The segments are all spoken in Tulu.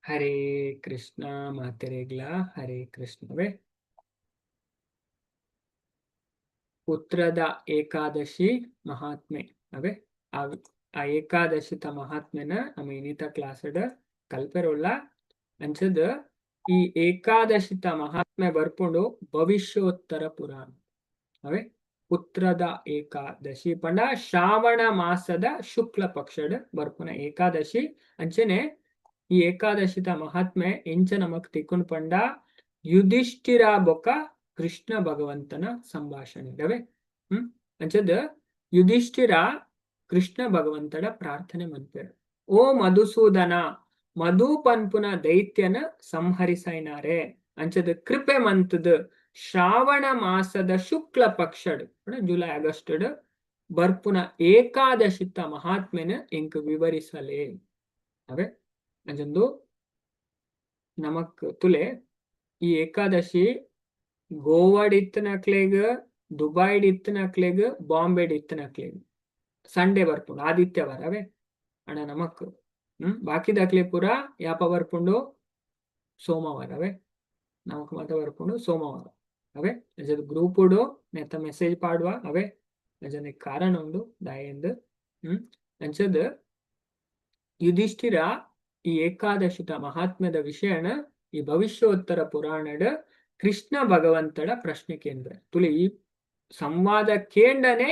ಹರೇ ಕೃಷ್ಣ ಮಾತೆರೆಗ್ಲಾ ಹರೇ ಕೃಷ್ಣವೇ. ಪುತ್ರದ ಏಕಾದಶಿ ಮಹಾತ್ಮೆ ಅವೇ. ಆ ಆ ಏಕಾದಶಿತ ಮಹಾತ್ಮೆನ ನಮ್ಮ ಇನಿತ ಕ್ಲಾಸ್ಡ್ ಕಲ್ಪೆರುಲ್ಲ. ಅಂಚದ ಈ ಏಕಾದಶಿತ ಮಹಾತ್ಮೆ ಬರ್ಪುಂಡು ಭವಿಷ್ಯೋತ್ತರ ಪುರಾಣ ಅವೇ. ಪುತ್ರದ ಏಕಾದಶಿ ಪಂಡ ಶ್ರಾವಣ ಮಾಸದ ಶುಕ್ಲ ಪಕ್ಷಡ್ ಬರ್ಪುನ ಏಕಾದಶಿ. ಅಂಚನೆ ಈ ಏಕಾದಶಿತ ಮಹಾತ್ಮೆ ಎಂಚ ನಮಕ್ ತಿಕ್ಕುಂಡು ಪಂಡ ಯುಧಿಷ್ಠಿರ ಬೊಕ್ಕ ಕೃಷ್ಣ ಭಗವಂತನ ಸಂಭಾಷಣೆ ಅವೇ. ಅಂಚದ ಯುಧಿಷ್ಠಿರ ಕೃಷ್ಣ ಭಗವಂತಡ ಪ್ರಾರ್ಥನೆ ಮನ್ಪೆರ್, ಓ ಮಧುಸೂದನ, ಮಧು ಪನ್ಪುನ ದೈತ್ಯನ ಸಂಹರಿಸೈನಾರೆ, ಅಂಚದ ಕೃಪೆ ಮಂತದ ಶ್ರಾವಣ ಮಾಸದ ಶುಕ್ಲ ಪಕ್ಷಡ್ ಜುಲೈ ಆಗಸ್ಟ್ ಬರ್ಪುನ ಏಕಾದಶಿತ ಮಹಾತ್ಮೆನ ಎಂಕ್ ವಿವರಿಸಲೇ ಅವೇ. ಅಂಚಂದು ನಮಕ್ ತುಲೆ ಈ ಏಕಾದಶಿ ಗೋವಾಡ್ ಇತ್ತನಕ್ಲೆಗ್, ದುಬೈಡ್ ಇತ್ತನಕ್ಲೆಗ್, ಬಾಂಬೆಡ್ ಇತ್ತನಕ್ಲೆಗ್ ಸಂಡೇ ಬರ್ಪುಂಡು ಆದಿತ್ಯವಾರ ಅವೇ. ಅಣ್ಣ ನಮಕ್ ಬಾಕಿದಕ್ಲೆ ಪೂರ ಯಾಪ ಬರ್ಪುಂಡು? ಸೋಮವಾರವೇ. ನಮಕ್ ಮಾತ ಬರ್ಪುಂಡು ಸೋಮವಾರ ಅವೇ. ಅಂಚದ ಗ್ರೂಪುಡು ನೆತ್ತ ಮೆಸೇಜ್ ಪಾಡುವ ಅವೇ. ಅಂಚನೆ ಕಾರಣ ಉಂಡು ದಾಯೆಂದ್. ಅಂಚದ ಯುಧಿಷ್ಠಿರ ಈ ಏಕಾದಶಿತ ಮಹಾತ್ಮ್ಯದ ವಿಷಯನ ಈ ಭವಿಷ್ಯೋತ್ತರ ಪುರಾಣಡ್ ಕೃಷ್ಣ ಭಗವಂತಡ ಪ್ರಶ್ನೆ ಕೇಂದ್ರ ತುಳಿ. ಈ ಸಂವಾದ ಕೇಂಡನೆ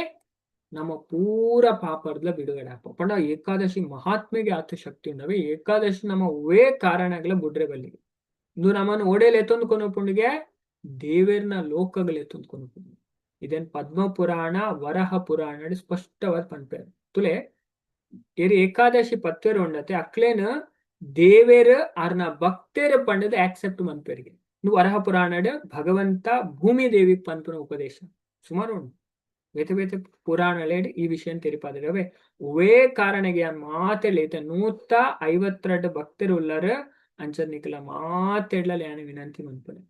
ನಮ್ಮ ಪೂರ ಪಾಪರ್ದ್ಲ ಬಿಡುಗಡೆ ಆಪ ಪಂಡ ಏಕಾದಶಿ ಮಹಾತ್ಮೆಗೆ ಆತ ಶಕ್ತಿ ಉಂಡವೆ. ಏಕಾದಶಿ ನಮ್ಮ ಒವ್ವೇ ಕಾರಣಗಳ ಬುಡ್ರೆ ಬಲ್ಲಿಗೆ. ಇಂದು ನಮ್ಮನ್ನು ಓಡೇಲ್ ಎತ್ತೊಂದು ಕೊನೊಪುಂಡಿಗೆ ದೇವೇರ್ನ ಲೋಕಗಳು ಎತ್ತೊಂದು ಕೊನೊಪುಂಡು. ಇದೇನ್ ಪದ್ಮ ಪುರಾಣ, ವರಹ ಪುರಾಣ ಸ್ಪಷ್ಟವಾದ ಪನ್ಪೇರು. ತುಲೆ ಏರ್ ಏಕಾದಶಿ ಪತ್ತೆರು ಉಂಡತೆ ಅಕ್ಲೇನ್ ದೇವೇರ್ ಆರ್ನ ಭಕ್ತೇರ್ ಪಂಡದ ಆಕ್ಸೆಪ್ಟ್ ಮನ್ಪೆರಿಗೆ. ವರಹ ಪುರಾಣಡ್ ಭಗವಂತ ಭೂಮಿ ದೇವಿ ಪನ್ಪುನ ಉಪದೇಶ ಸುಮಾರು ಉಂಡು. ಬೇತೆ ಬೇತೆ ಪುರಾಣಲೇಡ್ ಈ ವಿಷಯ ತೆರಿಪಾದಿರವೆ. ಒವೇ ಕಾರಣಗೆ ಮಾತೆಡ್ಲ 152 ಭಕ್ತರು ಉಲ್ಲರ್. ಅಂಚ ನಿಕಲ ಮಾತೆಡ್ಲ ಯಾನ್ ವಿನಂತಿ ಮನ್ಪುನೆ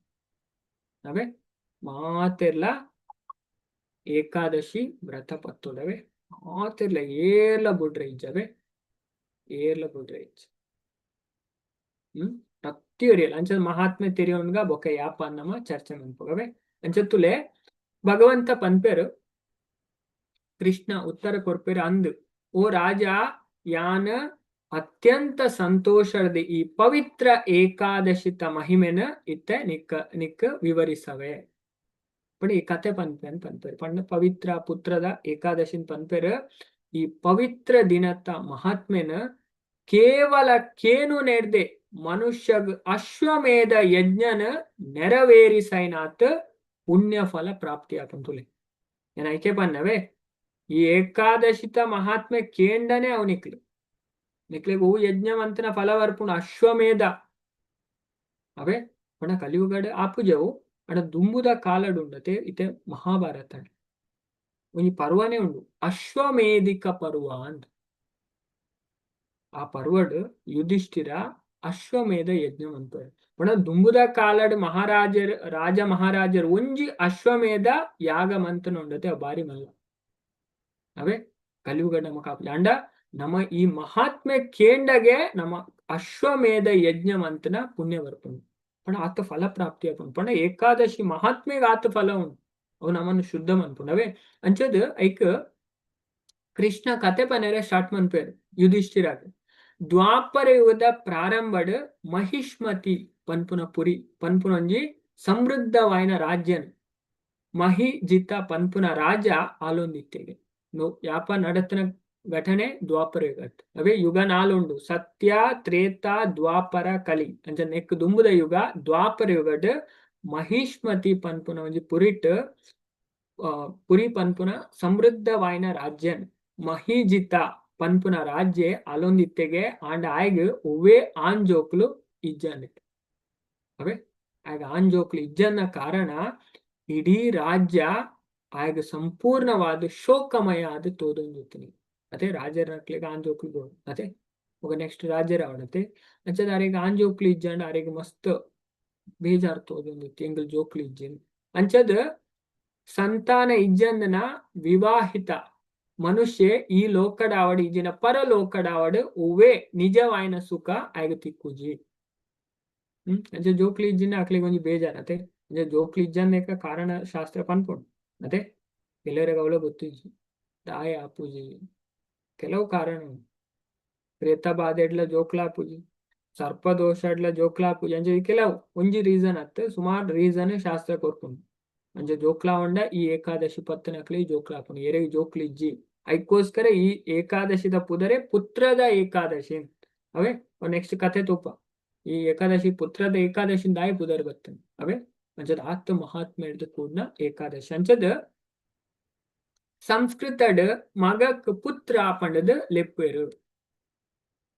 ಅವೇ, ಮಾತೆರ್ಲ ಏಕಾದಶಿ ವ್ರತ ಪತ್ತೊಡವೆ. ಮಾತೆರ್ಲ ಏರ್ಲ ಬುಡ್ರೆ ಇಜ್ಜವೆ, ಏರ್ಲ ಬುಡ್ರೆ ಇಜ್ಜ. ಪ್ರತಿಯೊರಿಯಲ್ ಅಂಚ ಮಹಾತ್ಮೆ ತೆರಿಯೋನ್ಗ ಬೊಕ್ಕ ಯಾಪ ನಮ್ಮ ಚರ್ಚೆ ಮನ್ಪುಗವೆ. ಅಂಚತ್ತುಲೆ ಭಗವಂತ ಪನ್ಪೆರು, ಕೃಷ್ಣ ಉತ್ತರ ಕೊರ್ಪೆರು ಅಂದ್, ಓ ರಾಜ, ಯಾನ ಅತ್ಯಂತ ಸಂತೋಷದ ಈ ಪವಿತ್ರ ಏಕಾದಶಿತ ಮಹಿಮೆನ ಇತ್ತೆ ನಿಕ್ಕ ನಿಕ್ಕ ವಿವರಿಸವೆ. ಪಂಡ ಈ ಕತೆ ಪನ್ಪೆನ್ ಪನ್ಪೆರು. ಪಂಡ ಪವಿತ್ರ ಪುತ್ರದ ಏಕಾದಶಿನ್ ಪನ್ಪೆರು. ಈ ಪವಿತ್ರ ದಿನತ್ತ ಮಹಾತ್ಮೆನ ಕೇವಲ ಕೇನು ನೆಡ್ದೆ ಮನುಷ್ಯಗ್ ಅಶ್ವಮೇಧ ಯಜ್ಞನ ನೆರವೇರಿಸೈನಾತ್ ಪುಣ್ಯ ಫಲ ಪ್ರಾಪ್ತಿ ಆಪಂತುಲೆ. ಏನ್ ಐಕೆ ಪನ್ನವೇ, ಈ ಏಕಾದಶಿತ ಮಹಾತ್ಮೆ ಕೇಂಡನೆ ಅವು ನಿಕ್ಲು ನಿಕ್ಲೆಗ್ ಹೂ ಯಜ್ಞವಂತನ ಫಲ ಬರ್ಪುಂಡು ಅಶ್ವಮೇಧ ಅವೇ. ಪಂಡ ಕಲಿಯುಗಡ್ ಆಪುಜವು ಅಡ ದುಂಬುದ ಕಾಲಡ್ ಉಂಡತೆ. ಇತ್ತೆ ಮಹಾಭಾರತ ಒಂಜಿ ಪರ್ವನೇ ಉಂಡು, ಅಶ್ವಮೇಧಿಕ ಪರ್ವ ಅಂತ. ಆ ಪರ್ವಡ್ ಯುಧಿಷ್ಠಿರ ಅಶ್ವಮೇಧ ಯಜ್ಞ ಮನ್ಪುವೆರ್. ಪಂಡ ದುಂಬುದ ಕಾಲಡ್ ಮಹಾರಾಜರ್, ರಾಜ ಮಹಾರಾಜರ್ ಒಂಜಿ ಅಶ್ವಮೇಧ ಯಾಗ ಮಂತನ ಉಂಡತೆ, ಅವು ಬಾರಿ ಮಲ್ಲ ಅವೇ. ಕಲಿಯುಗ ನಮಕ್ ಆಪುಜಿ. ಅಂಡ ನಮ್ಮ ಈ ಮಹಾತ್ಮೆ ಕೇಂಡಗೆ ನಮ್ಮ ಅಶ್ವಮೇಧ ಯಜ್ಞ ಮಂತನ ಪುಣ್ಯ ಬರ್ಪುಂಡು. ಪಂಡ ಆತ ಫಲ ಪ್ರಾಪ್ತಿ ಆಪುಂಡು. ಪಂಡ ಏಕಾದಶಿ ಮಹಾತ್ಮೆಗ್ ಆತ ಫಲ ಉಂಡು, ಅವು ನಮ್ಮನ್ನು ಶುದ್ಧ ಮನ್ಪುಂಡು ಅವೇ. ಅಂಚದ್ ಐಕ್ ಕೃಷ್ಣ ಕತೆ ಪನೆರೆ ಸ್ಟಾರ್ಟ್ ಮನ್ಪೇರು ಯುಧಿಷ್ಠಿರಾಗ. ದ್ವಾಪರ ಯುಗದ ಪ್ರಾರಂಭಡ್ ಮಹಿಷ್ಮತಿ ಪನ್ಪುನ ಪುರಿ ಪನ್ಪುನ ಒಂಜಿ ಸಮೃದ್ಧವಾಯಿನ ರಾಜ್ಯನ್ ಮಹಿಜಿತ ಪನ್ಪುನ ರಾಜ ಆಲೊಂದಿತ್ತೆಗೆ. ಯಾಪ ನಡತನ ಘಟನೆ ದ್ವಾಪರ ಯುಗ ಅವೇ. ಯುಗ ನಾಲುಂಡು, ಸತ್ಯ, ತ್ರೇತ, ದ್ವಾಪರ, ಕಲಿ. ಅಂಚ ನೆಕ್ ದುಂಬುದ ಯುಗ ದ್ವಾಪರ ಯುಗಡ್ ಮಹಿಷ್ಮತಿ ಪನ್ಪುನ ಒಂಜಿ ಪುರಿಟ್ ಪುರಿ ಪನ್ಪುನ ಸಮೃದ್ಧವಾಯಿನ ರಾಜ್ಯನ್ ಮಹಿಜಿತ ಪನ್ಪುನ ರಾಜ್ಯ ಅಲೊಂದಿತ್ತೆಗೆ. ಆಂಡ ಆಯ್ಗ್ ಒವ್ವೇ ಆಂಜೋಕ್ಲು ಇಜ್ಜಂದಿತ್ತು ಅವೇ. ಆಗ ಆಂಜೋಕ್ಲು ಇಜ್ಜನ್ನ ಕಾರಣ ಇಡೀ ರಾಜ್ಯ ಆಯ್ಗ್ ಸಂಪೂರ್ಣವಾದ ಶೋಕಮಯ ಆದ್ ತೋದೊಂದಿತ್ತಿನಿ ಅದೇ. ರಾಜರಕ್ಲೆಗ್ ಆಂಜೋಕ್ಲು ಅದೇ, ఒక ನೆಕ್ಸ್ಟ್ ರಾಜರ ಅವಡತೆ. ಅಂಚದ ಅರೆಗ್ ಆಂಜೋಕ್ಲು ಇಜ್ಜಂಡ ಅರೆಗ್ ಮಸ್ತ್ ಬೇಜಾರ್ ತೋದೊಂದಿತ್ತು, ಎಂಗಲ್ ಜೋಕ್ಲು ಇಜ್ಜಿನ್. ಅಂಚದ ಸಂತಾನ ಇಜ್ಜಂದನ ವಿವಾಹಿತ ಮನುಷ್ಯ ಈ ಲೋಕಡಾವಡ್ ಇಜ್ಜಿನ ಪರಲೋಕಡಾವಡ್ ಒವ್ವೇ ನಿಜವಾಯಿನ ಸುಖ ಆಯ್ಗ್ ತಿಕ್ಕುಜಿ. ಅಂಚ ಜೋಕ್ಲು ಇಜ್ಜಿಂಡ ಅಕ್ಲೆಗ್ ಒಂಜಿ ಬೇಜಾರ್ ಅತೆ. ಅಂಚ ಜೋಕ್ಲು ಇಜ್ಜಂದೇಕ ಕಾರಣ ಶಾಸ್ತ್ರ ಪನ್ಪುಂಡು ಅತೆ. ಕೆಲವರೆಗ್ ಅವ್ಲ ಗೊತ್ತಿಜ್ಜಿ, ದಾಯೆ ಆಪುಜಿ, ಕೆಲವು ಕಾರಣ ಉಂಡು. ಪ್ರೇತ ಬಾಧೆಡ್ಲ ಜೋಕ್ಲು ಆಪುಜಿ, ಸರ್ಪ ದೋಷಡ್ಲ ಜೋಕ್ಲು ಆಪುಜಿ. ಅಂಚ ಕೆಲವು ಒಂಜಿ ರೀಸನ್ ಅತ್, ಸುಮಾರು ರೀಸನ್ ಶಾಸ್ತ್ರ ಕೊರ್ಪುಂಡು. ಅಂಚ ಜೋಕ್ಲಾವಂಡ ಈ ಏಕಾದಶಿ ಪತ್ತನಕ್ಲೆ ಜೋಕ್ಲಾಪುಂಡು. ಎರೆಗ್ ಜೋಕ್ಲು ಇಜ್ಜಿ, ಐಕ್ಕೋಸ್ಕರ ಈ ಏಕಾದಶಿದ ಪುದರೆ ಪುತ್ರದ ಏಕಾದಶಿ. ಅವೇ ನೆಕ್ಸ್ಟ್ ಕಥೆ ತೂಪ, ಈ ಏಕಾದಶಿ ಪುತ್ರದ ಏಕಾದಶಿ ದಾಯಿ ಪುದರ್ ಬರ್ತದೆ. ಅವೇ ಅಂಚದ ಆತ್ಮ ಮಹಾತ್ಮೆಡ್ದು ಕೂಡ್ನ ಏಕಾದಶಿ. ಅಂಚದ ಸಂಸ್ಕೃತಡ್ ಮಗಕ್ ಪುತ್ರ ಪಂಡದ್ ಲೆಪ್ಪೇರು.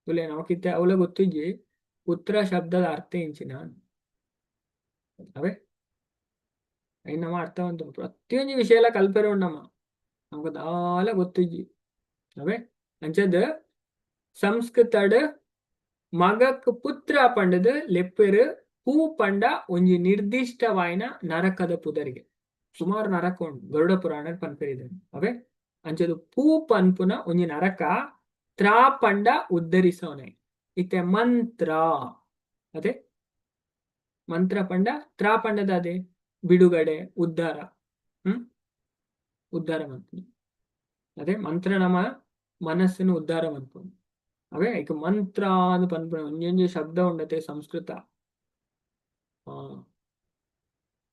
ತುಲೆ ನಮಕಿತ್ತೆ ಅವಲ ಗೊತ್ತಿಜ್ಜಿ ಪುತ್ರ ಶಬ್ದದ ಅರ್ಥ ಎಂಚಿನ. ಅವೇ ನಮ್ಮ ಅರ್ಥ ಅಂತ ಪ್ರತಿಯೊಂದು ವಿಷಯ ಎಲ್ಲ ಕಲ್ಪೆರೆ ಉಂಡಮ್ಮ, ನಮಕ್ ದಾಲ ಗೊತ್ತಿಜ್ಜಿ. ಅವೇ ಅಂಚದ ಸಂಸ್ಕೃತಡ್ ಮಗಕ್ ಪುತ್ರ ಪಂಡದ್ ಲೆಪ್ಪೆರು. ಪೂ ಪಂಡ ಒಂಜಿ ನಿರ್ದಿಷ್ಟವಾಯಿನ ನರಕದ ಪುದರಿಗೆ. ಸುಮಾರು ನರಕ ಉಂಡು, ಗರುಡ ಪುರಾಣ ಪನ್ಪೆರಿದೆ. ಅವೇ ಅಂಚದು ಪೂ ಪನ್ಪುನ ಒಂಜಿ ನರಕ, ತ್ರಾ ಪಂಡ ಉದ್ಧರಿಸೋನೆ. ಇತ್ತೆ ಮಂತ್ರ ಅದೇ ಮಂತ್ರ ಪಂಡ ತ್ರಾ ಪಂಡದ ಅದೇ ಬಿಡುಗಡೆ, ಉದ್ಧಾರ. ಉದ್ಧಾರ ಮಂತ್ರ ಅದೇ ಮಂತ್ರ ನಮ್ಮ ಮನಸ್ಸನ್ನು ಉದ್ಧಾರ ಮನ್ಪುಂಡು. ಅವೇ ಈಗ ಮಂತ್ರ ಅಂದ್ ಪನ್ಪುನ ಒಂಜೊಂಜಿ ಶಬ್ದ ಉಂಡತೆ ಸಂಸ್ಕೃತ.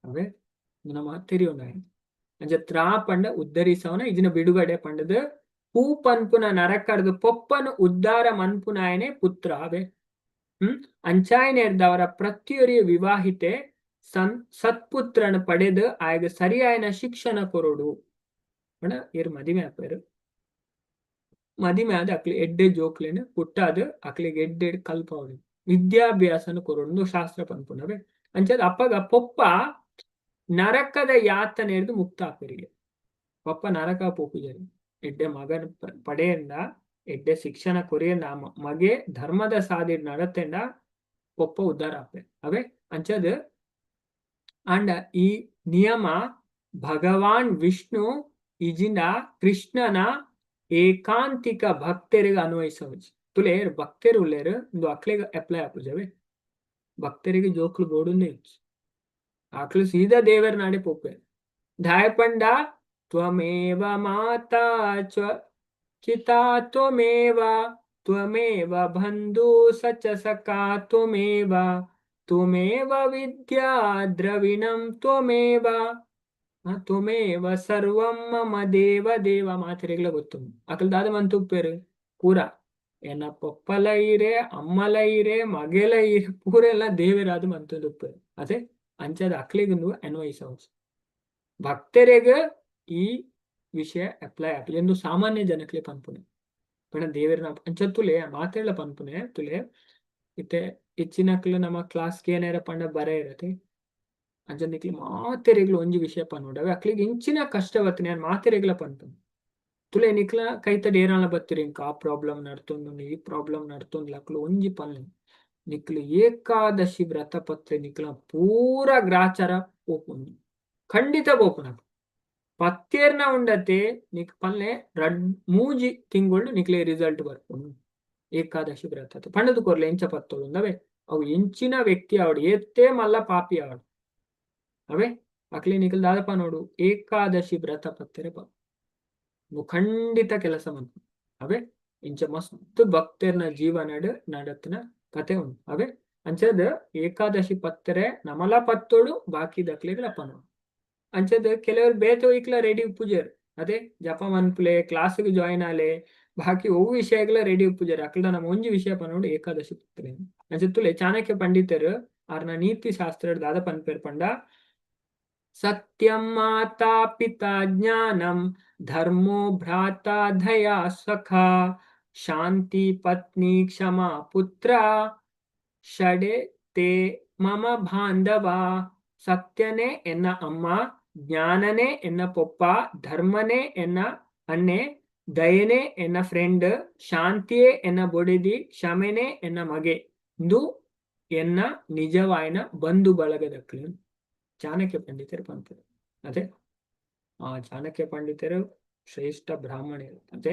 ಅವೇ ನಮ್ಮ ತೆರಿಯುಂಡ. ಅಂಚ ತ್ರಾ ಪಂಡ ಉದ್ಧರಿಸವನ, ಇಜಿನ ಬಿಡುಗಡೆ ಪಂಡದು. ಪೂ ಪನ್ಪುನ ನರಕರ್ದು ಪೊಪ್ಪನು ಉದ್ಧಾರ ಮನ್ಪುನಾಯನೆ ಪುತ್ರ. ಅವೇ ಅಂಚಾಯನೆರ್ದವರ ಪ್ರತಿಯೊರಿಯ ವಿವಾಹಿತೆ ಸತ್ಪುತ್ರನ ಪಡೆದು ಆಯಗ ಸರಿಯಾಯನ ಶಿಕ್ಷಣ ಕೊರೊಡು. ಪಂಡ ಏರ್ ಮದಿಮೆ ಆಪೆರ್, ಮದಿಮೆ ಆದ್ ಅಕ್ಲೆ ಎಡ್ಡೆ ಜೋಕ್ಲೆನ್ ಪುಟ್ಟಾದ್ ಅಕ್ಲೆಗ್ ಎಡ್ಡೆ ಕಲ್ಪಾವೊಡು, ವಿದ್ಯಾಭ್ಯಾಸನ ಕೊರೊಡು ಶಾಸ್ತ್ರ ಪನ್ಪುನವೆ. ಅಂಚಾದ್ ಅಪ್ಪಗ ಪೊಪ್ಪ ನರಕದ ಯಾತನೆರ್ದು ಮುಕ್ತ ಆಪೆರಿಗೆ. ಪೊಪ್ಪ ನರಕ ಪೋಪುಜೆರ್. ಎಡ್ಡೆ ಮಗನ್ ಪಡೆಯಂಡ, ಎಡ್ಡೆ ಶಿಕ್ಷಣ ಕೊರಿಯಂಡ, ಮಗೆ ಧರ್ಮದ ಸಾದಿ ನಡತೆಂಡ ಪೊಪ್ಪ ಉದ್ಧಾರ ಆಪೆ. ಅವೇ ಅಂಚದ್ ಆಂಡ ಈ ನಿಯಮ ಭಗವಾನ್ ವಿಷ್ಣು ಇಜಿಂಡ ಕೃಷ್ಣನ ಏಕಾಂತಿಕ ಭಕ್ತರಿಗೆ ಅನ್ವಯಿಸవచ్చు. ತುಲೆ ಭಕ್ತರು ಉಲ್ಲೇರು, ಇಂದು ಅಕ್ಲೆಗ್ ಅಪ್ಲೈ ಆಪುಜವೆ. ಭಕ್ತರಿಗೆ ಜೋಕ್ಲು ಬೋಡುಂದೇ ಇಜ್ಜಿ, ಅಕ್ಲು ಸೀದಾ ದೇವರ ನಾಡೆ ಪೋಪೆರ್. ದಾಯೆ ಪಂಡ ತ್ವಮೇವ ಮಾತಾ ಚ ಪಿತಾ ತ್ವಮೇವ ತ್ವಮೇವ ಬಂಧು ಸಚ ಸಖಾ ತ್ವಮೇವ ತ್ವಮೇವ ವಿದ್ಯಾ ದ್ರವಿಣಂ ತ್ವಮೇವ ತ್ವಮೇವ ಸರ್ವಂ ಮಮ ದೇವ ದೇವ. ಮಾತೆರೆಗ್ಲ ಗೊತ್ತುಂಡು. ಅಕಲ್ ದಾದ ಮಂತುಪ್ಪೆರ್ ಪೂರ ಎನ್ನ ಪೊಪ್ಪಲ ಈರೆ, ಅಮ್ಮಲ ಈರೆ, ಮಗೆಲ ಈರೆ, ಪೂರೆಲ್ಲ ದೇವೆರಾದ್ ಮಂತೊಂದುಪ್ಪೆರ್ ಅತೆ. ಅಂಚಾದ್ ಅಕ್ಲೆಗ್ ಉಂದು ಅನ್ವಯಿಸవచ్చు. ಭಕ್ತರೆಗ್ ಈ ವಿಷಯ ಅಪ್ಲೈ ಆಪುಜಿ ಎಂದು ಸಾಮಾನ್ಯ ಜನಕ್ಲೆ ಪನ್ಪುನೆ. ಪಂಡ ದೇವೆರ್ನ ಅಂಚ ತುಲೆ ಮಾತೆರ್ಲ ಪನ್ಪುನೆ. ತುಲೆ ಇತ್ತೆ ಹೆಚ್ಚಿನಕ್ಲು ನಮ್ಮ ಕ್ಲಾಸ್ ಏನಾರ ಪಂಡ ಬರ ಇರತ್ತೆ. ಅಂಚ ನಿಕ್ಲು ಮಾತೆರೆಗ್ಲ ಒಂಜಿ ವಿಷಯ ಪನೊಡು. ಅವೆ ಅಕ್ಲೆಗ್ ಇಂಚಿನ ಕಷ್ಟ ಬತ್ತಿನ ಯಾನ್ ಮಾತೆರೆಗ್ಲ ಪನ್ಪುನೆ. ತುಲೆ ನಿಕ್ಲ ಕೈತಡ್ ಏರಾಲ ಬತ್ತಿರಿ, ಇಂಕ್ ಆ ಪ್ರಾಬ್ಲಮ್ ನಡ್ತೊಂದುಂಡು, ಈ ಪ್ರಾಬ್ಲಮ್ ನಡ್ತೊಂದು, ಅಕ್ಲು ಒಂಜಿ ಪನ್ಲೆ, ನಿಕ್ಲು ಏಕಾದಶಿ ವ್ರತ ಪತ್ರೆ, ನಿಕ್ಲ ಪೂರ ಗ್ರಾಚಾರ ಪೋಪುಂಡು, ಖಂಡಿತ ಪೋಪುನ. ಪತ್ತೇರ್ನ ಉಂಡತೆ ನಿಕ್ ಪನ್ಲೆ, ರಡ್ ಮೂಜಿ ತಿಂಗಳು ನಿಕ್ಲೆ ರಿಸಲ್ಟ್ ಬರ್ಪುಂಡು. ಏಕಾದಶಿ ವ್ರತ ಪಂಡದು ಕೊರ್ಲೆ, ಎಂಚ ಪತ್ತೊಡು. ಅವು ಎಂಚಿನ ವ್ಯಕ್ತಿ ಆವಡ್, ಏತ್ತೇ ಮಲ್ಲ ಪಾಪಿ ಆವಡ್, ಅವೇ ಅಕ್ಲೆ ನಿಕಲ್ ದಾದಪ್ಪ ನೋಡು, ಏಕಾದಶಿ ವ್ರತ ಪತ್ತೆರೆ ಪ ಖಂಡಿತ ಕೆಲಸ ಮನ್ಪುಂಡು. ಅವೇ ಇಂಚ ಮಸ್ತ್ ಭಕ್ತೆರ್ನ ಜೀವನಡ್ ನಡತ್ನ ಕತೆ ಉಂಡು. ಅವೇ ಅಂಚದ ಏಕಾದಶಿ ಪತ್ತರೆ ನಮಲ ಪತ್ತೋಡು, ಬಾಕಿ ದಕ್ಲೆಗ್ಲ ಪನೋಡು. ಅಂಚದ ಕೆಲವರು ಬೇತೆ ಒಯ್ಕ್ಲ ರೆಡಿ ಉಪ್ಪುಜೆರ್ ಅದೇ, ಜಪ ಮನ್ಪುಲೆ, ಕ್ಲಾಸ್ಗೆ ಜಾಯಿನ್ ಆಲೆ, ಬಾಕಿ ಒವು ವಿಷಯಗಳ ರೆಡಿ ಉಪ್ಪುಜೆರ್. ಅಕ್ಲ ನಮ್ಮ ಒಂಜಿ ವಿಷಯ ಪನೋಡು, ಏಕಾದಶಿ ಪತ್ತರೆ. ಅಂಚ ತುಲೆ ಚಾಣಕ್ಯ ಪಂಡಿತರು ಆರ್ನ ನೀತಿ ಶಾಸ್ತ್ರ ದಾದ ಪನ್ಪೆರ್ ಪಂಡ, ಸತ್ಯಂ ಮಾತಾ ಪಿತಾ ಜ್ಞಾನಂ ಧರ್ಮೋ ಭ್ರಾತಾ ದಯಾ ಸಖಾ ಶಾಂತಿ ಪತ್ನಿ ಕ್ಷಮಾ ಪುತ್ರ ಷಡೆ ತೇ ಮಮ ಬಾಂಧವ. ಸತ್ಯನೇ ಎನ್ನ ಅಮ್ಮ, ಜ್ಞಾನನೇ ಎನ್ನ ಪೊಪ್ಪ, ಧರ್ಮನೇ ಎನ್ನ ಅಣ್ಣೆ, ದಯನೇ ಎನ್ನ ಫ್ರೆಂಡ್, ಶಾಂತಿಯೇ ಎನ್ನ ಬೊಡೆದಿ, ಕ್ಷಮೆನೇ ಎನ್ನ ಮಗೆ, ಇಂದು ಎನ್ನ ನಿಜವಾಯಿನ ಬಂಧು ಬಳಗದಕ್ಲು ಚಾಣಕ್ಯ ಪಂಡಿತರು ಪಂತರು. ಅದೇ ಆ ಚಾಣಕ್ಯ ಪಂಡಿತರು ಶ್ರೇಷ್ಠ ಬ್ರಾಹ್ಮಣರು. ಅದೇ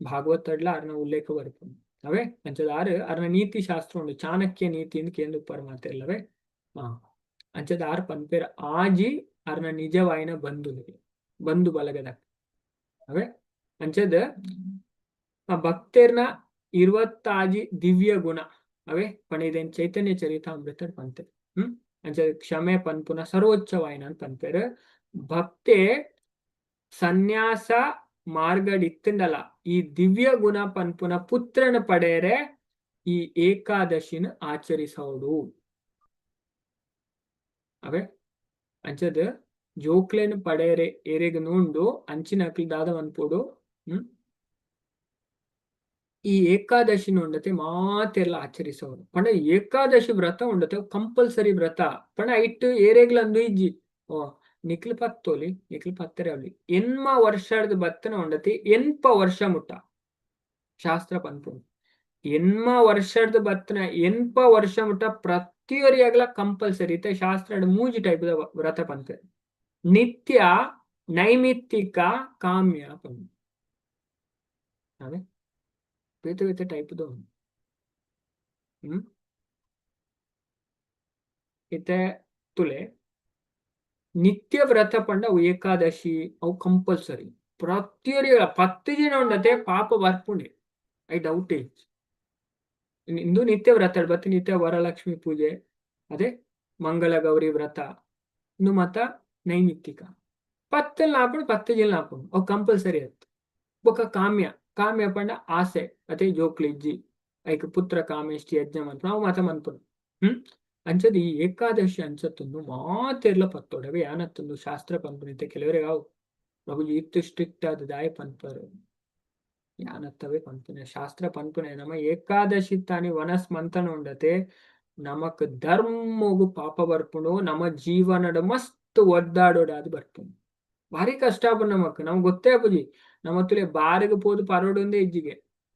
ಭಾಗವತಡ್ಲ ಅರ್ನ ಉಲ್ಲೇಖ ಬರ್ಪುಂಡು. ಅವೇ ಅಂಚದ ಆರು ಅರ್ನ ನೀತಿ ಶಾಸ್ತ್ರ ಉಂಡು, ಚಾಣಕ್ಯ ನೀತಿ ಅಂತ ಕೇಂದ್ರ ಪರಮಾತೆಲ್ಲವೇ. ಹಾ, ಅಂಚದ ಆರ್ ಪನ್ಪೇರ್ ಆಜಿ ಅರ್ನ ನಿಜವಾಯಿನ ಬಂಧುಲಿಗೆ, ಬಂಧು ಬಲಗದ ಅವೇ. ಅಂಚದ ಆ ಭಕ್ತರ್ನ 26 ದಿವ್ಯ ಗುಣ ಅವೇ ಪಣಿದೇನ್ ಚೈತನ್ಯ ಚರಿತಾಮೃತ ಪಂತೆ. ಅಂಚ ಕ್ಷಮೆ ಪನ್ಪುನ ಸರ್ವೋಚ್ಚವಾಯಿನ ಪನ್ಪೇರು. ಭಕ್ತೆ ಸನ್ಯಾಸ ಮಾರ್ಗಡಿತ್ತಂಡಲ ಈ ದಿವ್ಯ ಗುಣ ಪನ್ಪುನ ಪುತ್ರನ ಪಡೆಯರೆ ಈ ಏಕಾದಶಿನ ಆಚರಿಸೋಡು ಅವೇ. ಅಂಚದ ಜೋಕ್ಲೆನ್ ಪಡೆಯರೆ ಎರೆಗ್ ನೂಂಡು ಅಂಚಿನಕ್ಲ್ ದಾದ ಮನ್ಪೊಡು? ಈ ಏಕಾದಶಿನ ಉಂಡತೆ ಮಾತೆರ್ಲ ಆಚರಿಸೋರು ಪಂಡ ಏಕಾದಶಿ ವ್ರತ ಉಂಡತೆ ಕಂಪಲ್ಸರಿ ವ್ರತ ಪಂಡ ಇಟ್ಟು ಏರೆಗ್ಲಂದು ಇಜ್ಜಿ. ಓ ನಿಕ್ಲು ಪತ್ತೋಲಿ, ನಿಕ್ಲು ಪತ್ತರೆ ಅವಲಿ. ಎನ್ಮ ವರ್ಷದ ಬತ್ತನ ಉಂಡತಿ ಎನ್ಪ ವರ್ಷ ಮುಟ್ಟ ಶಾಸ್ತ್ರ ಪನ್ಪುಂಡು. ಎನ್ಮ ವರ್ಷದ ಬತ್ತನ ಎನ್ಪ ವರ್ಷ ಮುಟ್ಟ ಪ್ರತಿಯೊರಿಯಾಗ್ಲ ಕಂಪಲ್ಸರಿ. ಇತ್ತೆ ಶಾಸ್ತ್ರ ಮೂಜಿ ಟೈಪ್ ವ್ರತ ಪನ್ಪೆ, ನಿತ್ಯ, ನೈಮಿತ್ತಿಕ, ಕಾಮ್ಯ ಪನ್ಪು. ಅದೇ ಬೇತೆ ಬೇತೆ ಟೈಪ್. ಇತ್ತೆ ತುಲೆ, ನಿತ್ಯ ವ್ರತ ಪಂಡ ಅವು ಏಕಾದಶಿ, ಅವು ಕಂಪಲ್ಸರಿ. ಪ್ರತಿಯೊರಿ 10 ಜನ ಉಂಡತೆ ಪಾಪ ಬರ್ಪುಂಡೆ, I doubt ಇಜ್ಜಿ. ಇಂದು ನಿತ್ಯ ವ್ರತ ಬತ್ತಿ ನಿತ್ಯ ವರಲಕ್ಷ್ಮಿ ಪೂಜೆ, ಅದೇ ಮಂಗಳ ಗೌರಿ ವ್ರತ. ಇಂದು ಮತ ನೈಮಿತ್ತಿಕ ಪತ್ತಲ್ ಆಪುಂಡು, 10 ಜನ ಆಪುಂಡು, ಅವು ಕಂಪಲ್ಸರಿ ಆಯ್ತು. ಬೊಕ್ಕ ಕಾಮ್ಯ. ಕಾಮ್ಯ ಪಂಡ ಆಸೆ ಅದೇ, ಜೋಕ್ಲು ಇಜ್ಜಿ, ಐಕ್ ಪುತ್ರ ಕಾಮೇಷ್ಟಿ ಯಜ್ಞ ಮನ್ಪುನು, ಅವು ಮತ ಮನ್ಪುನು. ಅಂಚದ ಈ ಏಕಾದಶಿ ಅಂಚತ್ತೊಂದು ಮಾತೆರ್ಲ ಪತ್ತೊಡವೆ ಯಾನತ್ತೊಂದು ಶಾಸ್ತ್ರ ಪನ್ಪುನಿತ್ತೆ. ಕೆಲವರಿಗೆ ಅವು ಪ್ರಭುಜಿ ಇತ್ತು ಸ್ಟ್ರಿಕ್ಟ್ ಆದ ದಾಯ ಪನ್ಪರು, ಯಾನತ್ತವೇ ಪನ್ಪುನೆ. ಶಾಸ್ತ್ರ ಪನ್ಪುನೆ, ನಮ್ಮ ಏಕಾದಶಿ ತಾನಿ ವನಸ್ ಮಂಥನ ಉಂಡತೆ ನಮಕ್ ಧರ್ಮಗು ಪಾಪ ಬರ್ಪುಂಡು. ನಮ್ಮ ಜೀವನದ ಮಸ್ತ್ ಒದ್ದಾಡೋಡಾದ್ ಬರ್ಪುಂಡು. ಭಾರಿ ಕಷ್ಟ ಆಪುಂಡು ನಮಕ್, ನಮ್ಗೆ ಗೊತ್ತೇ ಆಪುಜಿ. ನಮ್ಮ ತುಲೆ ಬಾರಿಗೆ ಪೋದು ಪರೋಡೊಂದೇ ಇಜ್ಜಿಗೆ,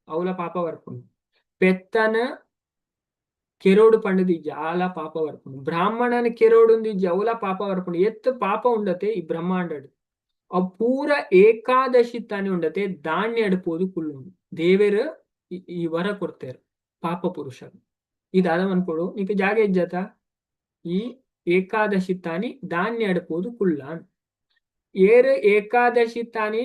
ಅವಲ ಪಾಪ ಬರ್ಪುಂಡು. ಪೆತ್ತನ ಕೆರೋಡು ಪಂಡದು ಜಾಲ ಪಾಪ ಬರ್ಪುಂಡು. ಬ್ರಾಹ್ಮಣನ ಕೆರೋಡುಂದು ಇಜ್ಜಿ, ಅವಲ ಪಾಪ ಬರ್ಪುಂಡು. ಎತ್ತು ಪಾಪ ಉಂಡತೆ ಈ ಬ್ರಹ್ಮಾಂಡಡು ಅವು ಪೂರ ಏಕಾದಶಿ ತಾನೆ ಉಂಡತೆ ಧಾನ್ಯ ಪೋದು ಕುಲ್ಲುಂಡು. ದೇವೆರ್ ಈ ವರ ಕೊಡ್ತೇರು ಪಾಪ ಪುರುಷರು. ಇದಾದ ಮನ್ಪೊಡು, ನಿಕ ಜಾಗ ಇಜ್ಜತ, ಈ ಏಕಾದಶಿ ತಾನಿ ಧಾನ್ಯ ಅಡ್ಪೋದು ಕುಲ್ಲಾನ್. ಏರು ಏಕಾದಶಿ ತಾನಿ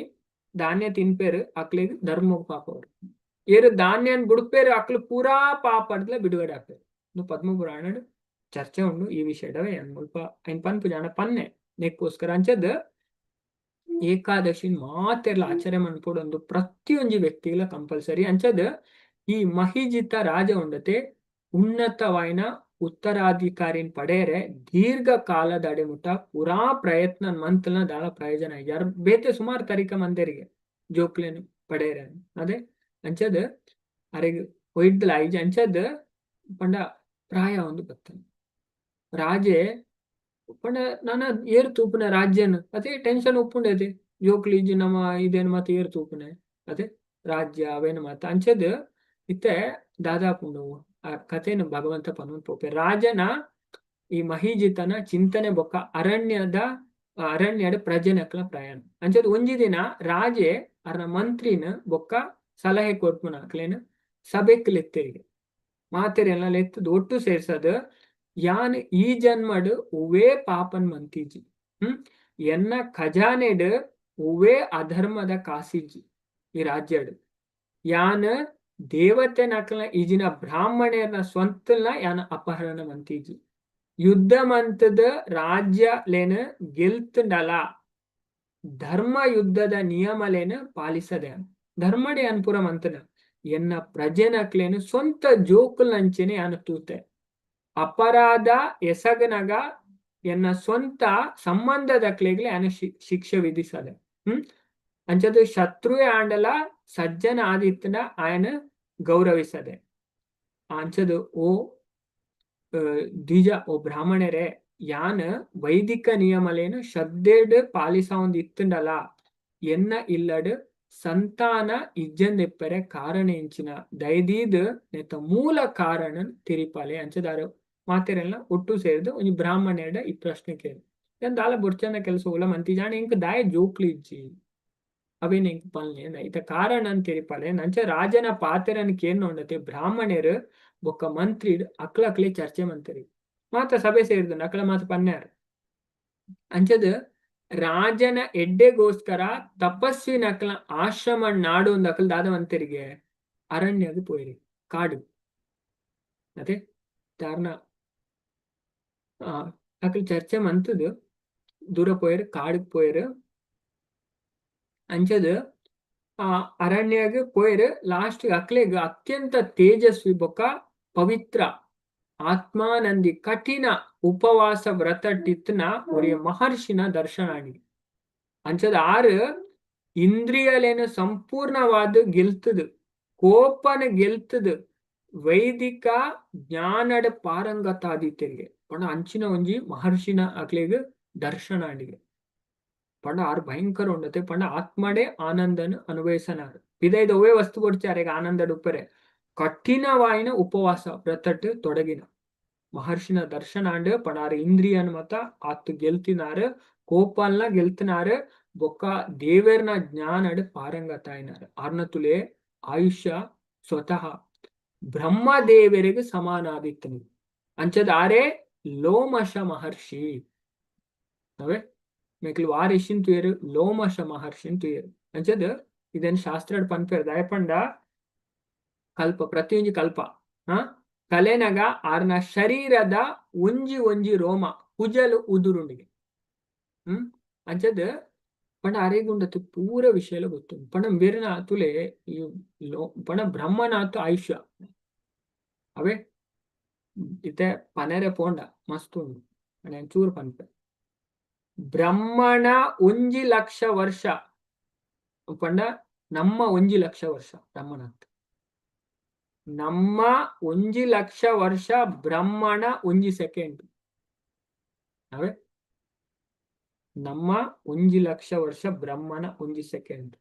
ಧಾನ್ಯ ತಿನ್ಪೇರು ಅಕ್ಲಿಗೆ ಧರ್ಮ ಪಾಪ ಬರ್ಪುಂಡು. ಏರು ಧಾನ್ಯನ್ ಬುಡ್ಪೇರು ಅಕ್ಲು ಪೂರಾ ಪಾಪಡ್ಲ ಬಿಡುಗಡೆ ಆಪೇರು. ಇದು ಪದ್ಮ ಪುರಾಣ ಚರ್ಚೆ ಉಂಡು ಈ ವಿಷಯಡವೆ. ಮುಲ್ಪ ಐನ್ ಪನ್ಪು ಜಾಣ ಪನ್ನೆ ನೆಕ್ಕೋಸ್ಕರ. ಅಂಚದ್ ಏಕಾದಶಿ ಮಾತೆರ್ಲ ಆಚರಣೆ ಮನ್ಪೊಡು ಒಂದು ಪ್ರತಿಯೊಂಜಿ ವ್ಯಕ್ತಿಗಳ ಕಂಪಲ್ಸರಿ. ಅಂಚದ್ ಈ ಮಹಿಜಿತ ರಾಜ ಉಂಡತೆ ಉನ್ನತವಾಯಿನ ಉತ್ತರಾಧಿಕಾರಿನ್ ಪಡೆಯರೆ ದೀರ್ಘ ಕಾಲದ ಅಡೆಮುಟ್ಟ ಪೂರಾ ಪ್ರಯತ್ನ ಮಂತ್ನ ದಾಳ ಪ್ರಯೋಜನ. ಯಾರು ಬೇತೆ ಸುಮಾರು ತರೀಕ ಮಂದರಿಗೆ ಜೋಕ್ಲೇನು ಪಡೆಯರೆ. ಅದೇ ಅಂಚದ್ ಅರೆಗ್ ಒಯ್ದಲ ಐಜ್. ಅಂಚದ್ ಪಂಡ ಪ್ರಾಯ ಒಂದು ಬತ್ತನ ರಾಜೆ ಪಂಡ ನಾನ ಏರ್ ತೂಪುನ ರಾಜ್ಯನ್, ಅದೇ ಟೆನ್ಷನ್ ಉಪ್ಪುಂಡೈತೆ. ಜೋಕ್ಲಿ ಇಜ್ಜಿ, ನಮ್ಮ ಇದೇನು ಮಾತ ಏರ್ ತೂಪುನೆ, ಅದೇ ರಾಜ್ಯ ಅವೇನು ಮಾತ. ಅಂಚದ್ ಇತ್ತೆ ದಾದಾಪುಂಡು ಆ ಕಥೆನ ಭಗವಂತ ಪನೊಂದು ಪೋಪೆ. ರಾಜನ ಈ ಮಹಿಜಿತನ ಚಿಂತನೆ ಬೊಕ್ಕ ಅರಣ್ಯದ ಪ್ರಜೆನಕ್ಲ ಪ್ರಯಾಣ. ಅಂಚದ್ ಒಂಜಿ ದಿನ ರಾಜೆ ಅರ್ನ ಮಂತ್ರಿನ ಬೊಕ್ಕ ಸಲಹೆ ಕೊರ್ಪುನ ಅಕ್ಲೇನ ಸಭೆಕ್ ಲೆತ್ತೆರಿಗೆ. ಮಾತೆರೆಲ್ಲ ಲೆತ್ತದ ಒಟ್ಟು ಸೇರ್ಸದ್, ಯಾನ್ ಈ ಜನ್ಮಡ್ ಒವ್ವೇ ಪಾಪನ್ ಮಂತಿಜಿ, ಎನ್ನ ಖಜಾನೆಡ್ ಒವ್ವೇ ಅಧರ್ಮದ ಕಾಸಿಜ್ಜಿ. ಈ ರಾಜ್ಯಡ್ ಯಾನ್ ದೇವತೆ ನಕಲ ಈಜಿನ ಬ್ರಾಹ್ಮಣರ್ನ ಸ್ವಂತಲ್ನ ಯಾನ ಅಪಹರಣ ಮಂತಿಜಿ. ಯುದ್ಧ ಮಂತದ ರಾಜ್ಯಲೇನ ಗೆಲ್ತಂಡಲ ಧರ್ಮ ಯುದ್ಧದ ನಿಯಮಲೇನ ಪಾಲಿಸದೆ ಧರ್ಮಡೆ ಅನ್ಪುರ ಮಂತನ. ಎನ್ನ ಪ್ರಜೆನಕ್ಲೇನು ಸ್ವಂತ ಜೋಕುಲ್ನಂಚೆನೆ ಯಾನ ತೂತೆ. ಅಪರಾಧ ಎಸಗನಗ ಎನ್ನ ಸ್ವಂತ ಸಂಬಂಧದಕ್ಲೆಗ್ಲೆ ಯಾನ ಶಿಕ್ಷೆ ವಿಧಿಸದೆ. ಅಂಚದು ಶತ್ರುವೇ ಆಂಡಲ ಸಜ್ಜನ ಆದಿತ್ತನ ಆಯನ ಗೌರವಿಸದೆ. ಅಂಚದು ಓ ದ್ವಿಜ, ಓ ಬ್ರಾಹ್ಮಣರೇ, ಯಾನ್ ವೈದಿಕ ನಿಯಮಲೇನು ಶ್ರದ್ಧೆಡ್ ಪಾಲಿಸವೊಂದು ಇತ್ತುಂಡಲ ಎನ್ನ ಇಲ್ಲಡ್ ಸಂತಾನ ಇಜ್ಜಂದೆಪ್ಪರೆ ಕಾರಣ ಎಂಚಿನ? ದಯದೀದ್ ನೆತ್ತ ಮೂಲ ಕಾರಣ ತಿರಿಪಾಲೆ. ಅಂಚದಾರು ಮಾತೆರೆಲ್ಲ ಒಟ್ಟು ಸೇರಿದು ಒಂಜಿ ಬ್ರಾಹ್ಮಣೆರಡ ಈ ಪ್ರಶ್ನೆ ಕೇಳಿ. ಏನ್ ದಾಲ ಬೊಡ್ಚಂದ ಕೆಲಸ ಉಲ್ಲ ಮಂತಿ ಜಾಣ, ಇಂಕ್ ದಾಯ ಜೋಕ್ಲಿ ಇಜ್ಜಿ. ಅವೇನ್ ಎಂಕ್ ಪನ್ಲೆ ಐತ ಕಾರಣ ಅಂತ ತೆರಿಪಾಲೆ. ಅಂಚ ರಾಜನ ಪಾತೆರನ್ ಕೇನ್ನೊಂಡತೆ ಬ್ರಾಹ್ಮಣೆರ್ ಬೊಕ್ಕ ಮಂತ್ರಿ ಅಕ್ಲಕ್ಲೆ ಚರ್ಚೆ ಮಂತೆರ್. ಮಾತ ಸಭೆ ಸೇರಿದ ಅಕ್ಲ ಮಾತ ಪನ್ಯಾರ್. ಅಂಚದ ರಾಜನ ಎಡ್ಡೆಗೋಸ್ಕರ ತಪಸ್ವಿನಕ್ಲ ಆಶ್ರಮ ನಾಡು ಅಕಲ್ ದಾದ ಮಂತೆರಿಗೆ ಅರಣ್ಯಗ್ ಪೋಯಿರಿ, ಕಾಡು ಅದೇ ದಾರ್ನ ಅಕಲ್ ಚರ್ಚೆ ಮಂತದು ದೂರ ಪೋಯೆರ್, ಕಾಡುಗ್ ಪೋಯೆರ್. ಅಂಚದ ಆ ಅರಣ್ಯಗ್ ಪೋಯೆರ್. ಲಾಸ್ಟ್ ಅಕ್ಲೆಗ್ ಅತ್ಯಂತ ತೇಜಸ್ವಿ ಬೊಕ್ಕ ಪವಿತ್ರ ಆತ್ಮಾನಂದಿ ಕಠಿಣ ಉಪವಾಸ ವ್ರತಟ್ಟಿತ್ನ ಒರಿಯ ಮಹರ್ಷಿನ ದರ್ಶನ ಆಂಡ್. ಅಂಚದ ಆರು ಇಂದ್ರಿಯಲೇನ ಸಂಪೂರ್ಣವಾದ ಗೆಲ್ತದು, ಕೋಪನ ಗೆಲ್ತದು, ವೈದಿಕ ಜ್ಞಾನದ ಪಾರಂಗತಾದಿತ್ಯರಿಗೆ ಪಂಡ ಅಂಚಿನ ಒಂಜಿ ಮಹರ್ಷಿನ ಅಕ್ಲೆಗ್ ದರ್ಶನ ಆಂಡಿಗೆ. ಪಂಡ ಆರು ಭಯಂಕರ ಉಂಡತೆ. ಪಂಡ ಆತ್ಮಡೆ ಆನಂದನ ಅನುಭವಿಸನಾರು. ಪಿದೈದ ಒವೇ ವಸ್ತು ಕೊಡ್ಚಾರೆ ಆನಂದಡ್ ಉಪ್ಪರೆ. ಕಠಿಣವಾಯಿನ ಉಪವಾಸ ವ್ರತಟ್ ತೊಡಗಿನ ಮಹರ್ಷಿನ ದರ್ಶನ ಆಂಡ್. ಪಂಡ ಇಂದ್ರಿಯನ್ ಮತ ಆತ್ ಗೆಲ್ತಿನಾರು, ಕೋಪಲ್ನ ಗೆಲ್ತಿನಾರು, ಬೊಕ್ಕ ದೇವೆರ್ನ ಜ್ಞಾನಡ್ ಪಾರಂಗತಾಯಿನಾರು. ಆರ್ನತುಲೆ ಆಯುಷ್ಯ ಸ್ವತಃ ಬ್ರಹ್ಮದೇವರಿಗೆ ಸಮಾನಾದಿತ್ತನು. ಅಂಚದ ಆರೇ ಲೋಮಶ ಮಹರ್ಷಿ. ಅವೇ ಮೆಕ್ಲು ವಾರಿಷಿನ್ ತುಯರು, ಲೋಮಶ ಮಹರ್ಷಿನ್ ತುಯರು. ಅಂಚದ ಇದನ್ ಶಾಸ್ತ್ರಡ್ ಪನ್ಪೆರ್. ದಾಯಪಂಡ ಕಲ್ಪ ಪ್ರತಿಯೊಂಜಿ ಕಲ್ಪ ಕಲೆನಗ ಆರ್ನ ಶರೀರದ ಒಂಜಿ ಒಂಜಿ ರೋಮ ಕುಜಲು ಉದುರುಂಡಿಗೆ. ಅಂಚದ ಪಂಡ ಅರೆಗುಂಡತು ಪೂರ ವಿಷಯಲ ಗೊತ್ತು. ಪಂಡ ಬೇರೆನ ತುಲೆ ಈ ಲೋ ಪಂಡ ಬ್ರಹ್ಮನಾಥ ಆಯುಷ್ಯ ಅವೇ ಇತ್ತೆ ಪನೆರೆ ಪೋಂಡ ಮಸ್ತ್ ಉಂಡು. ಪಂಡ ಚೂರು ಪನ್ಪೆ. ಬ್ರಹ್ಮಣ 1 ಲಕ್ಷ ವರ್ಷ ಪಂಡ ನಮ್ಮ 1 ಲಕ್ಷ ವರ್ಷ ಬ್ರಹ್ಮನಾಥ್, ನಮ್ಮ 1 ಲಕ್ಷ ವರ್ಷ ಬ್ರಹ್ಮಣ 1 ಸೆಕೆಂಡ್. ಅವೇ ನಮ್ಮ 1 ಲಕ್ಷ ವರ್ಷ ಬ್ರಹ್ಮನ 1 ಸೆಕೆಂಡ್.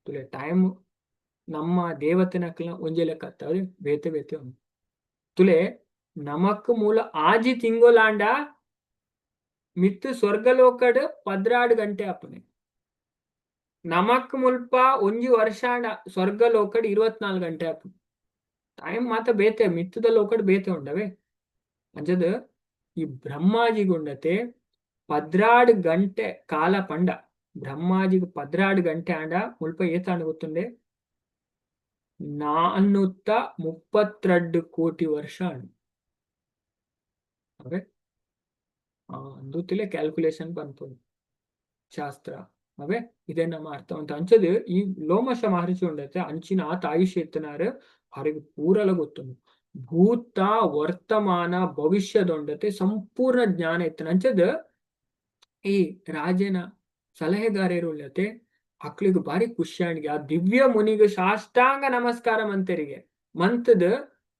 ತುಲೆ ಟೈಮ್ ನಮ್ಮ ದೇವತೆನಕ್ಲ ಒಂಜಿ ಲೆಕ್ಕ ಅತ್ತ, ಬೇತೆ ಬೇತೆ ಉಂಡು. ತುಲೆ ನಮಕ್ ಮೂಲ ಆಜಿ ತಿಂಗೊಲಾಂಡ ಮಿತ್ತು ಸ್ವರ್ಗಲೋಕಡ್ 12 ಗಂಟೆ ಆಪುನೆ. ನಮಕ್ ಮುಲ್ಪ 1 ವರ್ಷಾಂಡ ಸ್ವರ್ಗಲೋಕಡ್ 24 ಗಂಟೆ ಆಪುನೆ. ಟೈಮ್ ಮಾತ ಬೇತೆ, ಮಿತ್ತದ ಲೋಕಡ್ ಬೇತೆ ಉಂಡವೆ. ಅಂಚದ ಈ ಬ್ರಹ್ಮಾಜಿಗುಂಡತೆ 12 ಗಂಟೆ ಕಾಲ ಪಂಡ ಬ್ರಹ್ಮಾಜಿಗ್ 12 ಗಂಟೆ ಆಂಡ ಮುಲ್ಪ ಏತಾಂಡ ಗೊತ್ತುಂಡೆ? 432 ಕೋಟಿ ವರ್ಷ ಆಂಡ್. ಅವೇ ಅಂದುತಿಲೆ ಕ್ಯಾಲ್ಕುಲೇಷನ್ ಪನ್ಪುಂಡು ಶಾಸ್ತ್ರ. ಅವೇ ಇದೇ ನಮ್ಮ ಅರ್ಥ ಅಂತ. ಅಂಚದ ಈ ಲೋಮಶ ಮಹರ್ಷಿ ಉಂಡತೆ ಅಂಚಿನ ಆತ ಆಯುಷ್ಯ ಎತ್ತನಾರು ಅವರಿಗೆ ಪೂರಲ ಗೊತ್ತುಂಡು. ಭೂತ ವರ್ತಮಾನ ಭವಿಷ್ಯದೊಂಡತೆ ಸಂಪೂರ್ಣ ಜ್ಞಾನ ಎತ್ತನ. ಅಂಚದ ಈ ರಾಜನ ಸಲಹೆಗಾರರು ಉಳ್ಳತೆ ಅಕ್ಳಿಗೆ ಬಾರಿ ಖುಷಿಯಾಣಿಗೆ ಆ ದಿವ್ಯ ಮುನಿಗೆ ಸಾಷ್ಟಾಂಗ ನಮಸ್ಕಾರ ಮಂತರಿಗೆ ಮಂತದ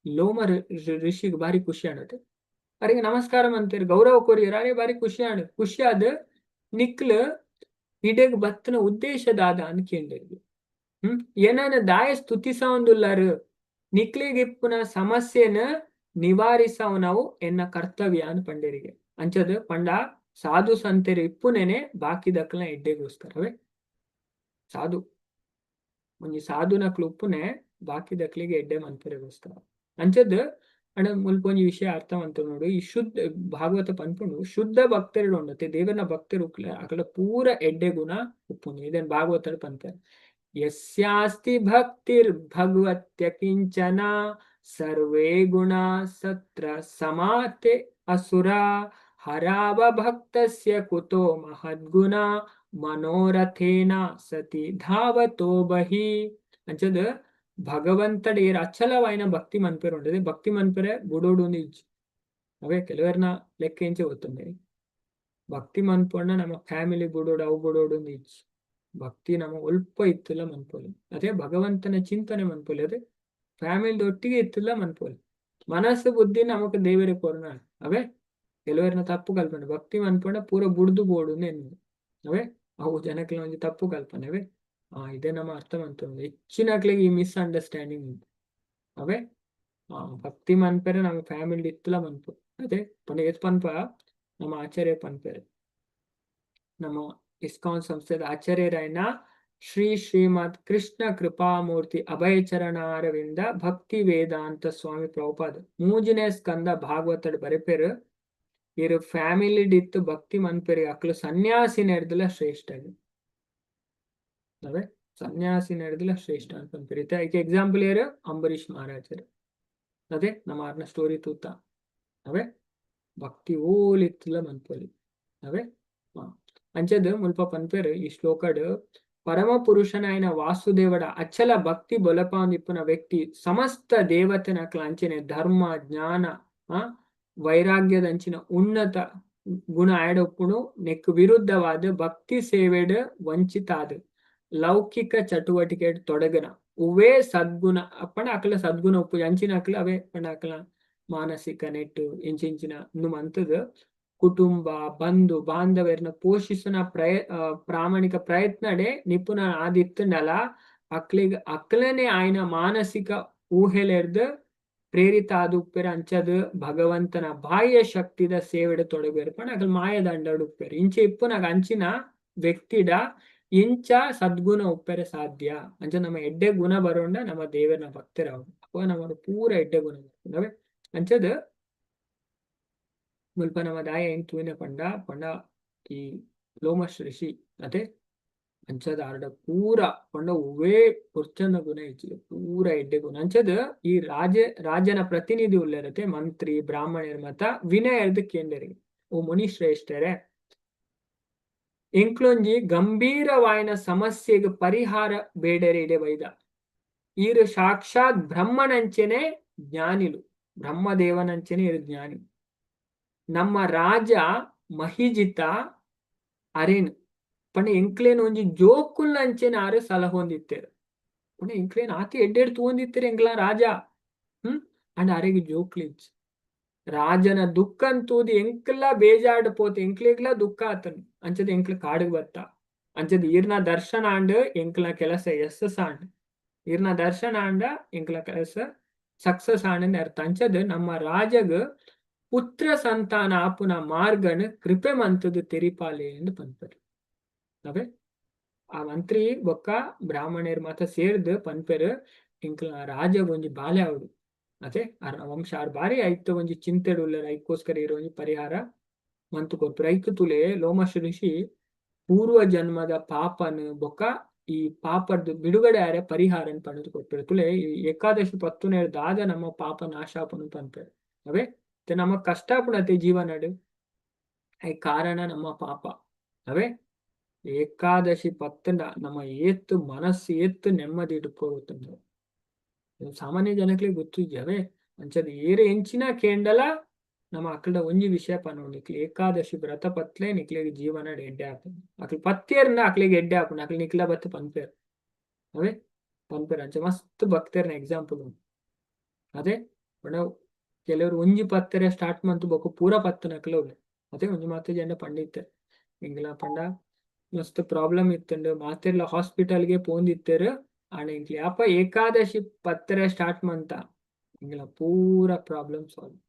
ಲೋಮ ಋಷಿಗೆ ಬಾರಿ ಖುಷಿ ಆಣತೆ. ಅವರಿಗೆ ನಮಸ್ಕಾರ ಮಂತೇರಿ ಗೌರವ ಕೊರಿಯರ್ ಅರೆ ಬಾರಿ ಖುಷಿ ಆಣ. ಖುಷಿ ಆದ ನಿಕ್ಲು ಇಡೆಗ್ ಬತ್ತನ ಉದ್ದೇಶ ದಾದ ಅಂತ ಕೇಂದ್ರಿಗೆ. ಏನನ ದಾಯ ಸ್ತುತಿಸವಂದುಲ್ಲಾರು, ನಿಕ್ಲಿಗೆ ಇಪ್ಪುನ ಸಮಸ್ಯೆನ ನಿವಾರಿಸವನವು ಎನ್ನ ಕರ್ತವ್ಯ ಅಂತ ಪಂಡೇರಿಗೆ. ಅಂಚದ ಪಂಡ ಸಾಧು ಸಂತೆರು ಇಪ್ಪುನೇನೆ ಬಾಕಿ ದಕ್ಲ ಎಡ್ಡೆಗೋಸ್ಕರವೇ. ಸಾಧು ಒಂಜಿ ಸಾಧುನಕ್ಲು ಉಪ್ಪುನೆ ಬಾಕಿ ದಕ್ಲಿಗೆ ಎಡ್ಡೆ ಮನ್ಪೆರೆಗೋಸ್ಕರ. ಅಂಚದ್ ಅಂಡ ಮುಲ್ಪ ಒಂಜಿ ವಿಷಯ ಅರ್ಥ ಮಂತ ನೋಡು. ಈ ಶುದ್ಧ ಭಾಗವತ ಪನ್ಪುಂಡು, ಶುದ್ಧ ಭಕ್ತರು ಉಂಡತೆ ದೇವನ ಭಕ್ತರು ಅಕಲ ಪೂರ ಎಡ್ಡೆ ಗುಣ ಉಪ್ಪುಂಡು. ಇದನ್ ಭಾಗವತರು ಪನ್ಪೆರ್. ಯಸ್ಯಾಸ್ತಿ ಭಕ್ತಿರ್ ಭಗವತ್ಯ ಕಿಂಚನ ಸರ್ವೇ ಗುಣ ಸತ್ರ ಸಮಾತೆ ಅಸುರ ಹರಾವ ಭಕ್ತಸ್ಯ ಕುತೋ ಮಹದ್ಗುಣ ಮನೋರಥೇನ ಸತಿ ಧಾವತೋ ಬಹಿ. ಅಂಚದ ಭಗವಂತಡ ಏರ್ ಅಚಲವಾಯಿನ ಭಕ್ತಿ ಮನ್ಪೆರ್ ಉಂಡದೆ ಭಕ್ತಿ ಮನ್ಪೆರೆ ಬುಡೋಡು ಇಜ್ಜಿ. ಅವೇ ಕೆಲವರ್ನ ಲೆಕ್ಕ ಇಂಚೆ ಗೊತ್ತುಂಡೆ ಭಕ್ತಿ ಮನ್ಪೊಂಡ ನಮ್ಮ ಫ್ಯಾಮಿಲಿ ಬುಡೋಡು ಅವು ಬುಡೋಡು ಇಜ್ಜಿ. ಭಕ್ತಿ ನಮ್ಮ ಒಲ್ಪ ಇತ್ತಲ್ಲ ಮನ್ಪೊಲಿ, ಅದೇ ಭಗವಂತನ ಚಿಂತನೆ ಮನ್ಪೊಲಿ, ಅದೇ ಫ್ಯಾಮಿಲಿ ಒಟ್ಟಿಗೆ ಇತ್ತಲ್ಲ ಮನ್ಪೊಲಿ. ಮನಸ್ಸು ಬುದ್ಧಿ ನಮಕ್ ದೇವರೇ ಕೊರ್ನ. ಅವೇ ಕೆಲವರ್ನ ತಪ್ಪು ಕಲ್ಪನೆ ಭಕ್ತಿ ಮನ್ಪೊಂಡ ಪೂರ ಬುಡ್ದು ಬೋಡು ಅವೇ ಅವು ಜನಕ್ಲೆ ಒಂಜಿ ತಪ್ಪು ಕಲ್ಪನೆ. ಅವೇ ಇದೇ ನಮ್ಮ ಅರ್ಥ ಮಂತೊಂದು ಹೆಚ್ಚಿನಕ್ಲೆಗ್ ಈ ಮಿಸ್ಅಂಡರ್ಸ್ಟ್ಯಾಂಡಿಂಗ್ ಉಂಟು. ಅವೇ ಭಕ್ತಿ ಮನ್ಪೆರೆ ನಮ್ಮ ಫ್ಯಾಮಿಲಿ ಇತ್ತಲ ಮನ್ಪು. ಅದೇ ಪಂಡ ಏತ್ ಪನ್ಪ ನಮ್ಮ ಆಚಾರ್ಯ ಪನ್ಪೆರ್, ನಮ್ಮ ಇಸ್ಕಾನ್ ಸಂಸ್ಥೆದ ಆಚಾರ್ಯರಾಯಿನ ಶ್ರೀ ಶ್ರೀಮದ್ ಕೃಷ್ಣ ಕೃಪಾಮೂರ್ತಿ ಅಭಯಚರಣಾರವಿಂದ ಭಕ್ತಿ ವೇದಾಂತ ಸ್ವಾಮಿ ಪ್ರಭುಪಾದ ಮೂಜನೇ ಸ್ಕಂದ ಭಾಗವತಡ್ ಬರೆಪೆರು. ಇರು ಫ್ಯಾಮಿಲಿ ಡಿತ್ತು ಭಕ್ತಿ ಮನ್ಪೆರಿ ಅಕ್ಲು ಸನ್ಯಾಸಿ ನೆರ್ದಲ ಶ್ರೇಷ್ಠ. ಅವೇ ಸನ್ಯಾಸಿ ನೆರ್ದಲ ಶ್ರೇಷ್ಠ ಅಂತ ಪನ್ಪೆರ್. ಇತ್ತೆ ಎಕ್ಸಾಂಪಲ್ ಏರು? ಅಂಬರೀಷ್ ಮಹಾರಾಜರು. ಅದೇ ನಮ್ಮ ಆರ್ನ ಸ್ಟೋರಿ ತೂತ. ಅವೇ ಭಕ್ತಿ ಓಲಿತ್ತಲ ಮನ್ಪೊಲಿ. ಅವೇ ಅಂಚದ್ ಮುಲ್ಪ ಪನ್ಪೆರ್ ಈ ಶ್ಲೋಕಡ್, ಪರಮ ಪುರುಷನಾಯನ ವಾಸುದೇವಡ ಅಚಲ ಭಕ್ತಿ ಬೊಲಪಾಂದಿಪ್ಪುನ ವ್ಯಕ್ತಿ ಸಮಸ್ತ ದೇವತೆನಕ್ಲ ಅಂಚನೆ ಧರ್ಮ, ಜ್ಞಾನ, ವೈರಾಗ್ಯದಂಚಿನ ಉನ್ನತ ಗುಣ ಆಯಡೊಪ್ಪುಣು. ನೆಕ್ ವಿರುದ್ಧವಾದ ಭಕ್ತಿ ಸೇವೆಡ್ ವಂಚಿತಾದ ಲೌಕಿಕ ಚಟುವಟಿಕೆ ತೊಡಗನ ಉವೇ ಸದ್ಗುಣ ಪಂಡ ಅಕ್ಲ ಸದ್ಗುಣ ಉಪ್ಪು ಅಂಚಿನ ಅಕ್ಲ. ಅವೇ ಪಂಡ ಅಕ್ಲ ಮಾನಸಿಕ ನೆಟ್ಟು ಇಂಚಿಂಚಿನ ಮಂತದ ಕುಟುಂಬ, ಬಂಧು ಬಾಂಧವ್ಯರನ್ನ ಪೋಷಿಸುನ ಪ್ರಾಮಾಣಿಕ ಪ್ರಯತ್ನಡೆ ನಿಪುಣ ಆದಿತ್ತುಂಡಲ ಅಕ್ಲಿಗ್ ಅಕ್ಲನೆ ಆಯ್ನ ಮಾನಸಿಕ ಊಹೆಲೆರ್ದ್ ಪ್ರೇರಿತ ಆದ್ ಉಪ್ಪೆರ್. ಅಂಚದ್ ಭಗವಂತನ ಬಾಹ್ಯ ಶಕ್ತಿದ ಸೇವೆಡ್ ತೊಡಗುವೆರ್ ಪಂಡ ಅಕಲ್ ಮಾಯದಂಡಡ್ ಉಪ್ಪೆರ್. ಇಂಚ ಇಪ್ಪುನಗ ಅಂಚಿನ ವ್ಯಕ್ತಿಡ ಇಂಚ ಸದ್ಗುಣ ಉಪ್ಪೆರೆ ಸಾಧ್ಯ? ಅಂಚ ನಮ್ಮ ಎಡ್ಡೆ ಗುಣ ಬರೋಂಡ ನಮ್ಮ ದೇವರನ ಭಕ್ತರಾವು. ಅಪ್ಪ ನಮ್ಮ ಪೂರ ಎಡ್ಡೆ ಗುಣ ಬರ್ಪುಂಡು. ಅಂಚದ್ ಮುಲ್ಪ ನಮ್ಮ ದಾಯ ಏನ್ ತೂಯಿನ ಪಂಡ ಪಂಡ ಈ ಲೋಮಶ್ ಋಷಿ ಅತೆ. ಅಂಚದ ಆರ್ಡ ಪೂರ ಪಂಡ ಒವ್ವೇ ಪೊರ್ಚಂದ ಗುಣ ಇಜ್ಜಿ, ಪೂರ ಎಡ್ಡೆ ಗುಣ. ಅಂಚದ ಈ ರಾಜನ ಪ್ರತಿನಿಧಿ ಉಲ್ಲೆರತೆ, ಮಂತ್ರಿ, ಬ್ರಾಹ್ಮಣರ ಮತ ವಿನಯರ್ದ್ ಕೇಂದರಿಗೆ, ಓ ಮುನಿ ಶ್ರೇಷ್ಠರೇ, ಎಂಕ್ಲೊಂಜಿ ಗಂಭೀರವಾಯಿನ ಸಮಸ್ಯೆಗೆ ಪರಿಹಾರ ಬೇಡರೆ ಇಡೆ ಬೈದ. ಈರು ಸಾಕ್ಷಾತ್ ಬ್ರಹ್ಮನಂಚೆನೆ ಜ್ಞಾನಿಲು, ಬ್ರಹ್ಮದೇವನಂಚೆನೆ ಇರು ಜ್ಞಾನಿ. ನಮ್ಮ ರಾಜ ಮಹಿಜಿತ ಅರೇನ್ ಪಂಡ ಎಂಕ್ಲೇನ್ ಒಂಜಿ ಜೋಕುಲ್ನಂಚೆನೆ ಆರು ಸಲಹೊಂದಿತ್ತೇರು. ಪಂಡ ಎಂಕ್ಲೇನ್ ಆತಿ ಎಡ್ಡೆಡ್ ತೂವೊಂದಿತ್ತೆರ್ ಎಂಕ್ಲ ರಾಜ. ಅಂಡ ಅರೆಗ್ ಜೋಕ್ಲಿಜ್ಜಿ. ರಾಜನ ದುಃಖನ್ ತೂದು ಎಂಕ್ಲ ಬೇಜಾರ್ಡ್ ಪೋತು, ಎಂಕ್ಲೆಗ್ಲ ದುಃಖ ಆತನ್. ಅಂಚದ ಎಂಕ್ಲ ಕಾಡಿಗೆ ಬತ್ತ. ಅಂಚದ ಈರ್ನ ದರ್ಶನ ಆಂಡ್, ಎಂಕ್ಲ ಕೆಲಸ ಯಶಸ್ ಆಂಡ್. ಈರ್ನ ದರ್ಶನ ಆಂಡ ಎಂಕ್ಲ ಕೆಲಸ ಸಕ್ಸಸ್ ಆಂಡ್ ಅರ್ಥ. ಅಂಚದ ನಮ್ಮ ರಾಜಗ್ ಪುತ್ರ ಸಂತಾನ ಆಪುನ ಮಾರ್ಗನ್ ಕೃಪೆ ಮಂತದ ತೆರಿಪಾಲೆ ಎಂದು ಪನ್ಪೆರ್. ಅವೇ ಆ ಮಂತ್ರಿ ಬೊಕ್ಕ ಬ್ರಾಹ್ಮಣರ್ ಮಾತ ಸೇರ್ದ್ ಪನ್ಪೆರ್, ಎಂಕ್ಲ ರಾಜಗ್ ಒಂಜಿ ಬಾಲೆ ಆವೊಡು ಅತೆ, ಆರ್ನ ವಂಶ ಆರ್ ಬಾರಿ ಐತ ಒಂಜಿ ಚಿಂತೆಡ್ ಉಲ್ಲೆರ್. ಐಕ್ಕೋಸ್ಕರ ಇರೋ ಒಂಜಿ ಪರಿಹಾರ ಮಂತು ಕೊರ್ಪೆರ್. ಐಕ್ ತುಲೆ ಲೋಮಶ ಋಷಿ ಪೂರ್ವ ಜನ್ಮದ ಪಾಪನ್ ಬೊಕ್ಕ ಈ ಪಾಪದ ಬಿಡುಗಡೆ ಆರೆ ಪರಿಹಾರನ್ ಪಂಡುದು ಕೊರ್ಪೆರ್. ತುಲೆ ಈ ಏಕಾದಶಿ ಪತ್ತುನೇರ್ ದಾದ ನಮ್ಮ ಪಾಪ ನಾಶ ಆಪುಂಡು ಪನ್ಪೆರ್. ಅವೇ ನಮ್ಮ ಕಷ್ಟ ಆಪುಂಡತೆ ಜೀವನಡ್, I ಕಾರಣ ನಮ್ಮ ಪಾಪ. ಅವೇ ಏಕಾದಶಿ ಪತ್ತಂಡ ನಮ್ಮ ಏತ್ ಮನಸ್ಸು ಏತ್ ನೆಮ್ಮದಿ ಇಟ್ಕೋಗುತ್ತಂದ್ರೆ ಸಾಮಾನ್ಯ ಜನಕ್ಲೆಗ್ ಗೊತ್ತಿಜ್ಜಿ. ಅವೇ ಅಂಚದ ಏರ್ ಎಂಚಿನ ಕೇಂಡಲ ನಮ್ಮ ಅಕ್ಲ್ಡ ಒಂಜಿ ವಿಷಯ ಪನೊಡು, ನಿಕ್ಲೆ ಏಕಾದಶಿ ವ್ರತ ಪತ್ಲೆ, ನಿಕ್ಲೆಗ್ ಜೀವನ ಎಡ್ಡೆ ಆಪುಂಡು. ಅಕ್ಲ್ ಪತ್ತೇರ್ನ ಅಕ್ಲೆಗ್ ಎಡ್ಡೆ ಆಪುಂಡು. ಅಕ್ಲ್ ನಿಕ್ಲ ಬತ್ತ್ ಪನ್ಪೆರ್. ಅವೇ ಪನ್ಪೆರ್. ಅಂಚ ಮಸ್ತ್ ಭಕ್ತೆರ್ನ ಎಕ್ಸಾಂಪಲ್ ಉಂಡು. ಅದೇ ಪಂಡ ಕೆಲವರು ಒಂಜಿ ಪತ್ತೆರೆ ಸ್ಟಾರ್ಟ್ ಮಂತು ಬೊಕ್ಕ ಪೂರ ಪತ್ತುನಕ್ಲೆ ಉಲ್ಲೆರ್. ಅದೇ ಒಂಜಿ ಮಾತ ಜನ ಪಂಡಿತ್ತೆರ್, ಎಂಕ್ಲ ಪಂಡ ಮಸ್ತ್ ಪ್ರಾಬ್ಲಮ್ ಇತ್ತುಂಡು, ಮಾತೆರ್ಲ ಹಾಸ್ಪಿಟಲ್ಗೆ ಪೋಂದಿತ್ತೆರ್. ಆಂಡ ಎಂಕ್ಲೆ ಯಾಪ ಏಕಾದಶಿ ಪತ್ತೆರೆ ಸ್ಟಾರ್ಟ್ ಮಂತ, ಎಂಕ್ಲ ಪೂರ ಪ್ರಾಬ್ಲಮ್ ಸಾಲ್ವ್.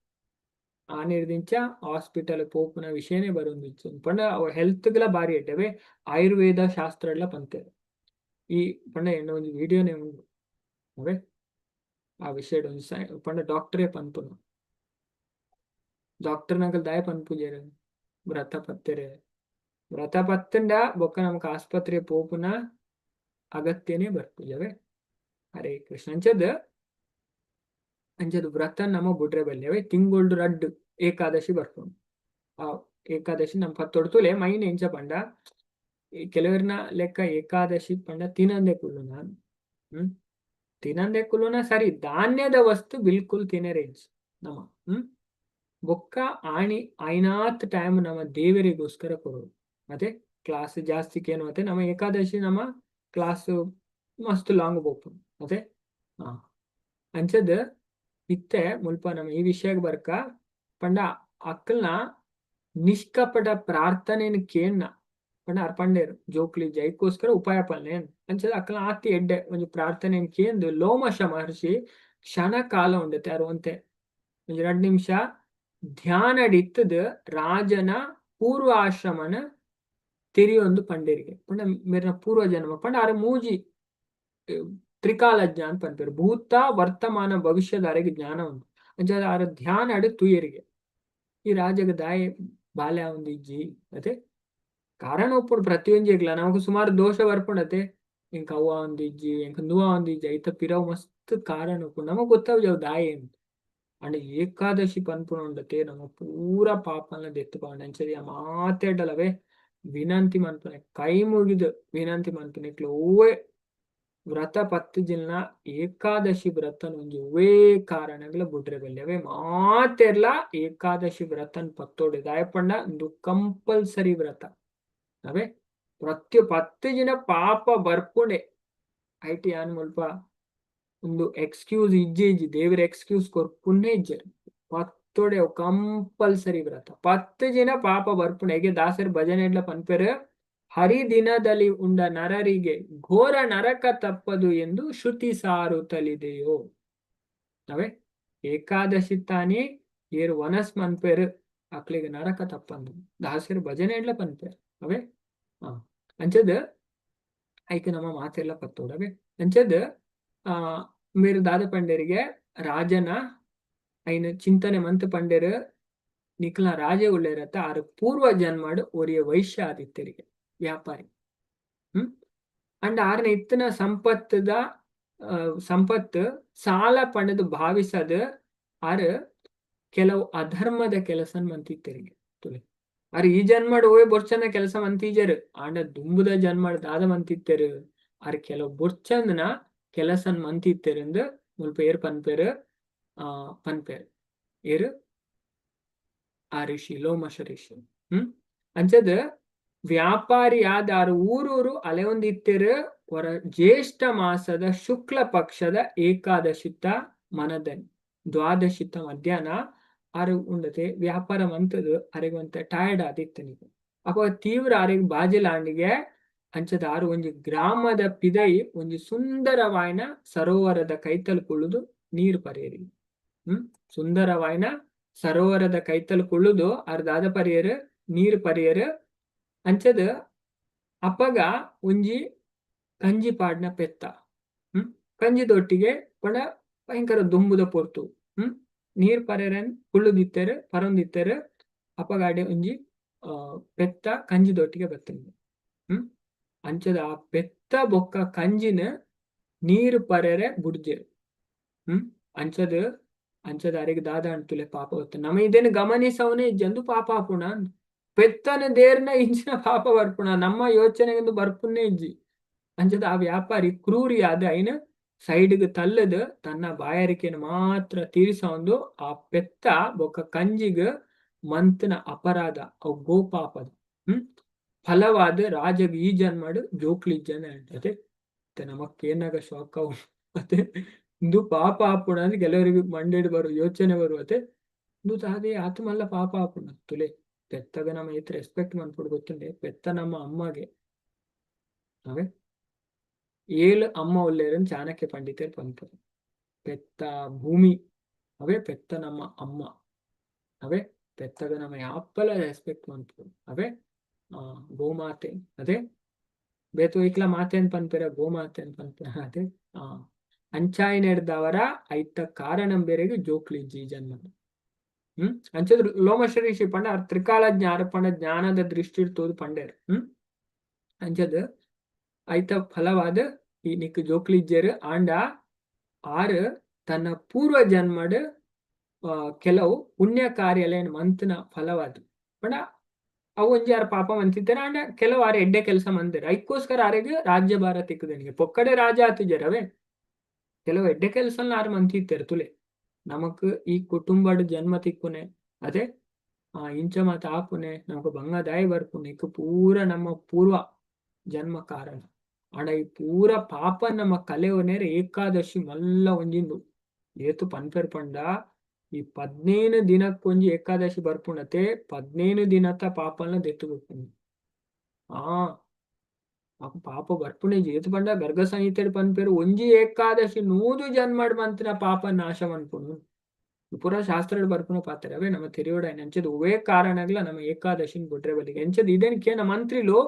ಆನಿರ್ದಿಂಚ ಹಾಸ್ಪಿಟಲ್ ಪೋಪುನ ವಿಷಯನೇ ಬರೊಂದಿಜ್ಜಿ ಪಂಡ ಅವು ಹೆಲ್ತ್ ಗ್ಲ ಬಾರಿ ಎಡ್ಡೆ. ಅವೇ ಆಯುರ್ವೇದ ಶಾಸ್ತ್ರ ಎಲ್ಲ ಪಂತೆರ್. ಈ ಪಂಡ ಎನ್ನ ಒಂಜಿ ವಿಡಿಯೋನೇ ಉಂಡು. ಅವೇ ಆ ವಿಷಯಡ್ ಒಂಜಿ ಪಂಡ ಡಾಕ್ಟರೇ ಪನ್ಪುನ. ಡಾಕ್ಟರ್ ನಕಲ್ ದಾಯ ಪನ್ಪುಜೆರ್? ವ್ರತ ಪತ್ತೆರೆ. ವ್ರತ ಪತ್ತಂಡ ಬೊಕ್ಕ ನಮಕ್ ಆಸ್ಪತ್ರೆ ಪೋಪುನ ಅಗತ್ಯನೇ ಬರ್ಪುಜವೆ. ಹರೇ ಕೃಷ್ಣ. ಅಂಚದ್ ಅಂಚದ್ ವ್ರತ ನಮ ಬುಡ್ರೆ ಬಲ್ಲಿ. ಅವೇ ತಿಂಗೊಳ್ಡು ರಡ್ಡ್ ಏಕಾದಶಿ ಬರ್ಪುಂಡು. ಆ ಏಕಾದಶಿ ನಮ್ ಪತ್ತೊಡು. ತೂಲೆ, ಮೈನ್ ಎಂಚ ಪಂಡ, ಈ ಕೆಲವರ್ನ ಲೆಕ್ಕ ಏಕಾದಶಿ ಪಂಡ ತಿನಂದೆ ಕುಲ್ಲುನ. ತಿನಂದೆ ಕುಲ್ಲುನ ಸರಿ, ಧಾನ್ಯದ ವಸ್ತು ಬಿಲ್ಕುಲ್ ತಿನೆರೆ ಇಜ್ಜಿ ನಮ. ಬೊಕ್ಕ ಆಣಿ ಐನಾತ್ ಟೈಮ್ ನಮ್ಮ ದೇವರಿಗೋಸ್ಕರ ಕೊರೊಡು. ಅದೇ ಕ್ಲಾಸ್ ಜಾಸ್ತಿ ಕೇನು. ಮತ್ತೆ ನಮ್ಮ ಏಕಾದಶಿ ನಮ್ಮ ಕ್ಲಾಸ್ ಮಸ್ತ್ ಲಾಂಗ್ ಪೋಪುಂಡು. ಅದೇ ಅಂಚದ್ ಇತ್ತೆ ಮುಲ್ಪ ನಮ್ಮ ಈ ವಿಷಯಗ್ ಬರ್ಕ. ಪಂಡ ಅಕ್ಕಲ್ನ ನಿಷ್ಕಪಟ ಪ್ರಾರ್ಥನೆನ್ ಕೇಣ್ಣ. ಪಂಡ ಅರ್ ಪಂಡೇರ್ ಜೋಕ್ಲಿ ಜೈಕೋಸ್ಕರ ಉಪಾಯ ಪನ್ಲೆ. ಅಂಚದ ಅಕ್ಕಲ್ನ ಆತಿ ಎಡ್ಡೆ ಒಂಜಿ ಪ್ರಾರ್ಥನೆನ್ ಕೇಂದು ಲೋಮಶ ಮಹರ್ಷಿ ಕ್ಷಣ ಕಾಲ ಉಂಡತೆ ಅರ್ ಒಂತೆ ಒಂಜಿ 2 ನಿಮಿಷ ಧ್ಯಾನಡ್ ಇತ್ತದ್ ರಾಜನ ಪೂರ್ವ ಆಶ್ರಮನ ತೆರಿಯೊಂದು ಪಂಡೆರಿಗೆ ಪಂಡ ಮೇರ್ನ ಪೂರ್ವ ಜನ್ಮ ಪಂಡ ಆರ್ ಮೂಜಿ ತ್ರಿಕಾಲಜ್ಞ ಅಂತ ಪನ್ಪೆರ್. ಭೂತ, ವರ್ತಮಾನ, ಭವಿಷ್ಯದ ಅರೆಗೆ ಜ್ಞಾನ ಉಂಡು. ಅಂಚ ಆರ ಧ್ಯಾನ ತುಯರಿಗೆ ಈ ರಾಜಗ ದಾಯೆ ಬಾಲ್ಯ ಒಂದು ಇಜ್ಜಿ ಅತೆ ಕಾರಣ ಉಪ್ಪುಡು ಪ್ರತಿಯೊಂಜಿಗ್ಲ ನಮಕ್ ಸುಮಾರು ದೋಷ ಬರ್ಪುಂಡತೆ. ಎಂಕ್ ಅವ್ವ ಒಂದಿಜ್ಜಿ, ಎಂಕ್ ನುವ ಒಂದಿಜ್ಜಿ, ಐತ ಪಿರವು ಮಸ್ತ್ ಕಾರಣ ಉಪ್ಪುಂಡು, ನಮಕ್ ಗೊತ್ತಾವುಜಿ ಅವು ದಾಯೆ ಅಂದ್. ಆಂಡ ಏಕಾದಶಿ ಪನ್ಪುನ ಉಂಡತೆ ನಮ ಪೂರ ಪಾಪನ್ಲ ದೆತ್ತ್ ಪಾಡುಂಡು. ಅಂಚನೆ ಮಾತೆಡ್ಡಲವೇ ವಿನಂತಿ ಮನ್ಪುನೆ, ಕೈ ಮುಗಿದು ವಿನಂತಿ ಮನ್ಪುನೆ, ನಿಕ್ಲು ಒವ್ವೆ ವ್ರತ ಪತ್ತು ಜಿನ್ನ ಏಕಾದಶಿ ವ್ರತನ್ ಒಂಜಿ ಒವ್ವೇ ಕಾರಣಗಳ ಬುಡ್ರೆ ಬಲ್ಲಿ. ಅವೇ ಮಾತೆರ್ಲ ಏಕಾದಶಿ ವ್ರತನ್ ಪತ್ತೋಡು. ದಾಯೆ ಪಂಡ ಉಂದು ಕಂಪಲ್ಸರಿ ವ್ರತ. ಅವೇ ಪ್ರತಿ ಪತ್ತು ದಿನ ಪಾಪ ಬರ್ಪುಂಡೆ. ಐಟ್ ಯಾನ್ ಮುಲ್ಪ ಉಂದು ಎಕ್ಸ್ಕ್ಯೂಸ್ ಇಜ್ಜೆ ಇಜ್ಜಿ, ದೇವರ ಎಕ್ಸ್ಕ್ಯೂಸ್ ಕೊರ್ಪುನ್ನೇ ಇಜ್ಜೆರ್. ಪತ್ತೊಡೆ ಕಂಪಲ್ಸರಿ ವ್ರತ, 10 ದಿನ ಪಾಪ ಬರ್ಪುಂಡೆ. ಹೇಗೆ ದಾಸರು ಭಜನೆ ಎಡ್ಲ ಪನ್ಪೆರ್, ಹರಿದಿನದಲ್ಲಿ ಉಂಡ ನರರಿಗೆ ಘೋರ ನರಕ ತಪ್ಪದು ಎಂದು ಶ್ರುತಿ ಸಾರುತ್ತಲಿದೆಯೋ. ಅವೇ ಏಕಾದಶಿ ತಾನಿ ಏರು ವನಸ್ ಮನ್ಪೆರ್ ಅಕ್ಲೆಗ್ ನರಕ ತಪ್ಪಂದು ದಾಸರು ಭಜನೆ ಎಡ್ಲ ಪನ್ಪೆರ್. ಅವೇ ಅಂಚದ ಐಕ್ ನಮ್ಮ ಮಾತೆಲ್ಲ ಪತ್ತೋಡು. ಅವೇ ಅಂಚದ ಮೇರು ದಾದ ಪಂಡೆರಿಗೆ ರಾಜನ ಐನ ಚಿಂತನೆ ಮಂತ್ ಪಂಡೆರ್, ನಿಕ್ಲ ರಾಜ ಉಳ್ಳೇರತ್ತ ಆರು ಪೂರ್ವ ಜನ್ಮಡ್ ಒರಿಯ ವೈಶ್ಯ ಆದಿತ್ಯರಿಗೆ ವ್ಯಾಪಾರಿ. ಅಂಡ್ ಆರ್ನ ಇತ್ತಿನ ಸಂಪತ್ತದ ಸಂಪತ್ತು ಸಾಲ ಪಂಡದು ಭಾವಿಸದ ಆರ್ ಕೆಲವು ಅಧರ್ಮದ ಕೆಲಸ ಮಂತಿತ್ತರಿಗೆ ತುಲೆ. ಆರ್ ಈ ಜನ್ಮಡ್ ಓಯ್ ಬೊರ್ಚನ ಕೆಲಸ ಮಂತಿಜರು, ಆಂಡ ದುಂಬುದ ಜನ್ಮಡ್ ದಾದ ಮಂತಿತ್ತೆರು, ಆರ್ ಕೆಲವು ಬೊರ್ಚಂದನ ಕೆಲಸನ್ ಮಂತಿತ್ತೆರಂದು ಮುಲ್ಪ ಏರ್ ಪನ್ಪೆರ್, ಪನ್ಪೆರ್ ಏರು ಆ ಋಷಿ ಲೋಮಶ ಋಷಿ. ಅಂಚದ ವ್ಯಾಪಾರಿ ಆದ ಆರು ಊರೂರು ಅಲೆಯೊಂದಿತ್ತೆರು. ಹೊರ ಜ್ಯೇಷ್ಠ ಮಾಸದ ಶುಕ್ಲ ಪಕ್ಷದ ಏಕಾದಶಿತ ಮನದನ್ ದ್ವಾದಶಿತ ಮಧ್ಯಾಹ್ನ ಆರು ಉಂಡತೆ ವ್ಯಾಪಾರ ಮಂತದು ಅರೆಗ್ ಒಂತೆ ಟಯರ್ಡ್ ಆದಿತ್ತನಿಗೆ. ಅಪ್ಪ ತೀವ್ರ ಆರೆಗ್ ಬಾಜೆಲಾಂಡಿಗೆ. ಅಂಚದ ಆರು ಒಂಜಿ ಗ್ರಾಮದ ಪಿದೈ ಒಂಜಿ ಸುಂದರವಾಯಿನ ಸರೋವರದ ಕೈತಲ್ ಕುಳ್ಳುದು ನೀರು ಪರೇರಿ. ಸುಂದರವಾಯಿನ ಸರೋವರದ ಕೈತಲ್ ಕುಳ್ಳುದು ಆರ್ ದಾದ ಪರಿಯರು, ನೀರು ಪರಿಯರು. ಅಂಚದ ಅಪಗ ಒಂಜಿ ಕಂಜಿ ಪಾಡ್ನ ಪೆತ್ತ, ಕಂಜಿದೊಟ್ಟಿಗೆ ಪಂಡ ಭಯಂಕರ ದುಂಬುದ ಪೊರ್ತು. ನೀರ್ ಪರೆರನ್ ಕುಳ್ಳುದಿತ್ತೆರ್ ಪರೊಂದಿತ್ತೆರ್. ಅಪಗಾಡೆ ಒಂಜಿ ಪೆತ್ತ ಕಂಜಿದೊಟ್ಟಿಗೆ ಬತ್ತಂದೆ. ಅಂಚದ ಆ ಪೆತ್ತ ಬೊಕ್ಕ ಕಂಜಿನ ನೀರು ಪರೆರೆ ಬುಡ್ಜೆರ್. ಅಂಚದ ಅಂಚದ ಅರೆಗ್ ದಾದ ಅಂಟುಲೆ ಪಾಪ ಬತ್ತ. ನಮ ಇದನ್ನು ಗಮನಿಸವನೇ ಇಜ್ಜಂದು ಪಾಪ ಆಪುಣ. ಪೆತ್ತನ ದೇರ್ನ ಇಂಚಿನ ಪಾಪ ಬರ್ಪುಣ ನಮ್ಮ ಯೋಚನೆಗೆಂದು ಬರ್ಪುನ್ನೇ ಇಜ್ಜಿ. ಅಂಚದ ಆ ವ್ಯಾಪಾರಿ ಕ್ರೂರಿ ಆದ ಐನ ಸೈಡ್ಗ್ ತಲ್ಲದ ತನ್ನ ಬಾಯಾರಿಕೆಯನ್ನು ಮಾತ್ರ ತೀರಿಸೊಂದು ಆ ಪೆತ್ತ ಬೊಕ್ಕ ಕಂಜಿಗ್ ಮಂತನ ಅಪರಾಧ ಅವು ಗೋಪಾಪದ ಫಲವಾದ ರಾಜಗ್ ಈ ಜನ್ಮಡ್ ಜೋಕ್ಲಿಜ್ಜನ ಅದೇ. ನಮಕ್ ಏನಾಗ ಶಾಕ್ ಅವು ಅದೇ, ಇಂದು ಪಾಪ ಆಪುಣ ಅಂದ್ರೆ ಕೆಲವರಿಗೆ ಮಂಡೆಡ್ ಬರು ಯೋಚನೆ ಬರುವತೆ, ಇಂದು ತಾದೇ ಆತ್ಮಲ್ಲ ಪಾಪ ಆಪುಣ ತುಲೆ. ಪೆತ್ತಗ ನಮ್ಮ ಏತ್ ರೆಸ್ಪೆಕ್ಟ್ ಮನ್ಪುಡು ಗೊತ್ತುಂಡೆ? ಪೆತ್ತ ನಮ್ಮ ಅಮ್ಮಗೆ. ಅವೇ ಏಳು ಅಮ್ಮ ಉಲ್ಲೇರನ್ ಚಾಣಕ್ಯ ಪಂಡಿತರು ಪನ್ಪೆರ್. ಪೆತ್ತ ಭೂಮಿ ಅವೇ, ಪೆತ್ತ ನಮ್ಮ ಅಮ್ಮ ಅವೇ. ಪೆತ್ತಗ ನಮ್ಮ ಯಾಪಲ ರೆಸ್ಪೆಕ್ಟ್ ಮನ್ಪುಡು ಅವೇ. ಗೋಮಾತೆ ಅದೇ, ಬೇತು ಐಕ್ಲ ಮಾತೆ ಅಂತ ಪನ್ಪೆರ, ಗೋಮಾತೆ ಅಂತ ಪನ್ಪೆರ ಅದೇ. ಅಂಚಾಯಿನೆಡ್ದವರ ಐತ ಕಾರಣಂ ಬೇರೆಗ್ ಜೋಕ್ಲಿಜ್ಜಿ ಜನ್ಮ. ಅಂಚದ್ರ ಲೋಮಶ ಋಷಿ ಪಂಡ ಆರ್ ತ್ರಿಕಾಲ ಜ್ಞಾನ ಪಂಡ ಜ್ಞಾನದ ದೃಷ್ಟಿ ತೋದು ಪಂಡೇರ್. ಅಂಚದ ಐತ ಫಲವಾದ ಈ ನಿಕ್ ಜೋಕ್ಲಿಜ್ಜೆರ್. ಆಂಡ ಆರ್ ತನ್ನ ಪೂರ್ವ ಜನ್ಮಡ್ ಕೆಲವು ಪುಣ್ಯ ಕಾರ್ಯಲೇನ್ ಮಂತ್ನ ಫಲವಾದ ಪಂಡ ಅವು ಒಂಜಿ ಆರ್ ಪಾಪ ಮಂತಿದ್ದಾರೆ. ಆಂಡ ಕೆಲವು ಆರ್ ಎಡ್ಡೆ ಕೆಲಸ ಮಂದೆರ್, ಐಕ್ಕೋಸ್ಕರ ಆರೆಗ್ ರಾಜ್ಯಭಾರ ತಿಕ್ಕುದನಿಗೆ ಪೊಕ್ಕಡೆ ರಾಜ ಆತಿಜೆರ್. ಅವೇ ಕೆಲವು ಎಡ್ಡೆ ಕೆಲಸ ಆರ್ ಮಂತಿತ್ತೆರ್ ತುಲೆ. ನಮಕ್ ಈ ಕುಟುಂಬಡ್ ಜನ್ಮ ತಿಕ್ಕುನೆ ಅದೇ, ಇಂಚ ಮಾತ ಆಪುನೆ, ನಮಕ್ ಬಂಗ ದಾಯಿ ಬರ್ಪುನೆ, ಇಕ್ ಪೂರ ನಮ್ಮ ಪೂರ್ವ ಜನ್ಮ ಕಾರಣ. ಆಂಡ ಈ ಪೂರ ಪಾಪ ನಮ್ಮ ಕಲೆವನೇರ್ ಏಕಾದಶಿ ಮಲ್ಲ ಒಂಜಿಂದು. ಏತು ಪನ್ಪೆರ್ ಪಂಡ ಈ 15 ದಿನಕ್ಕೊಂಜಿ ಏಕಾದಶಿ ಬರ್ಪುಂಡತೆ, 15 ದಿನತ ಪಾಪನ ದೆತ್ತು ಬಿಡ್ಪುಂಡು. ಆ ಪಾಪ ಬರ್ಪುಣೆ ಏತು ಪಂಡ ಗರ್ಗ ಸಂಹಿತೆಡ್ ಪನ್ಪೆರ್, ಒಂಜಿ ಏಕಾದಶಿ 100 ಜನ್ಮಡ್ ಮಂತಿನ ಪಾಪ ನಾಶ ಮನ್ಪುಂಡು. ಪೂರ ಶಾಸ್ತ್ರಡ್ ಬರ್ಪುನ ಪಾತೆರ ಅವೇ ನಮ್ಮ ತೆರಿಯೋಡ ಅಂಚದ ಒವೇ ಕಾರಣಗ್ಲ ನಮ್ಮ ಏಕಾದಶಿನ ಬುಡ್ರೆ ಬಲ್ಲಿಗೆ. ಅಂಚದ ಇದನ್ ಕೇನ ಮಂತ್ರಿಲು,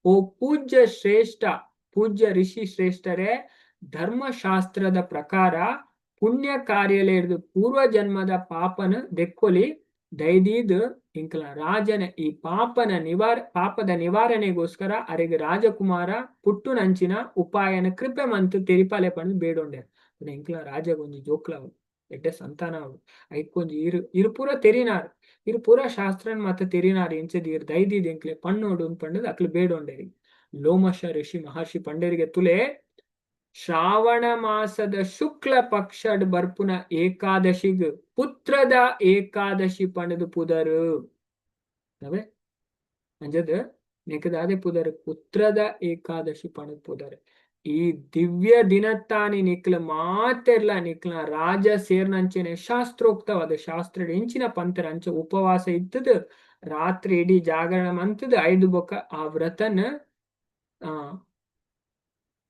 ಓ ಪೂಜ್ಯ ಶ್ರೇಷ್ಠ, ಪೂಜ್ಯ ಋಷಿ ಶ್ರೇಷ್ಠರೇ, ಧರ್ಮಶಾಸ್ತ್ರದ ಪ್ರಕಾರ ಪುಣ್ಯ ಕಾರ್ಯಲೇರ್ದು ಪೂರ್ವ ಜನ್ಮದ ಪಾಪನ ದೆಕ್ಕೊಲಿ, ದೈದೀದ್ ಇಂಕಲ ರಾಜನ ಈ ಪಾಪದ ನಿವಾರಣೆಗೋಸ್ಕರ ಅರೆಗ್ ರಾಜಕುಮಾರ ಪುಟ್ಟುನಂಚಿನ ಉಪಾಯನ ಕೃಪೆ ಮಂತ್ ತೆರಿಪಾಲೆ ಪಂದ್ ಬೇಡೊಂಡೆ. ಇಂಕಲ ರಾಜಗೊಂಜಿ ಒಂಜಿ ಜೋಕ್ಲವು ಎಡ್ಡೆ ಸಂತಾನ ಅವು ಐಕೊಂಜಿ ಇರು ಇರು ಪೂರ ತೆರಿನಾರ್, ಇರು ಪೂರ ಶಾಸ್ತ್ರನ್ ಮಾತ ತೆರಿನಾರ್, ಇಂಚದ ಇರ್ ದೈದೀದ್ ಎಂಕ್ಲೆ ಪಣ್ಣೋಡು ಪಂಡದ್ ಅಕ್ಲು ಬೇಡೊಂಡೇರಿ. ಲೋಮಶ ಋಷಿ ಮಹರ್ಷಿ ಪಂಡೇರಿಗೆ, ತುಲೆ, ಶ್ರಾವಣ ಮಾಸದ ಶುಕ್ಲ ಪಕ್ಷಡ್ ಬರ್ಪುನ ಏಕಾದಶಿಗ್ ಪುತ್ರದ ಏಕಾದಶಿ ಪಂಡದು ಪುದರು ಅವೇ. ಅಂಜದ ನೆಕದಾದೆ ಪುದರ್ ಪುತ್ರದ ಏಕಾದಶಿ ಪಂಡದು ಪುದರ್. ಈ ದಿವ್ಯ ದಿನತ್ತಾನಿ ನಿಕ್ಲ ಮಾತೆರ್ಲ ನಿಕ್ಲ ರಾಜ ಸೇರ್ನಂಚೆನೆ ಶಾಸ್ತ್ರೋಕ್ತವಾದ ಶಾಸ್ತ್ರ ಇಂಚಿನ ಪಂತರ ಅಂಚ ಉಪವಾಸ ಇತ್ತದ, ರಾತ್ರಿ ಇಡೀ ಜಾಗರಣ ಮಂತದ ಐದು ಬೊಕ್ಕ ಆ ವ್ರತನ ಆ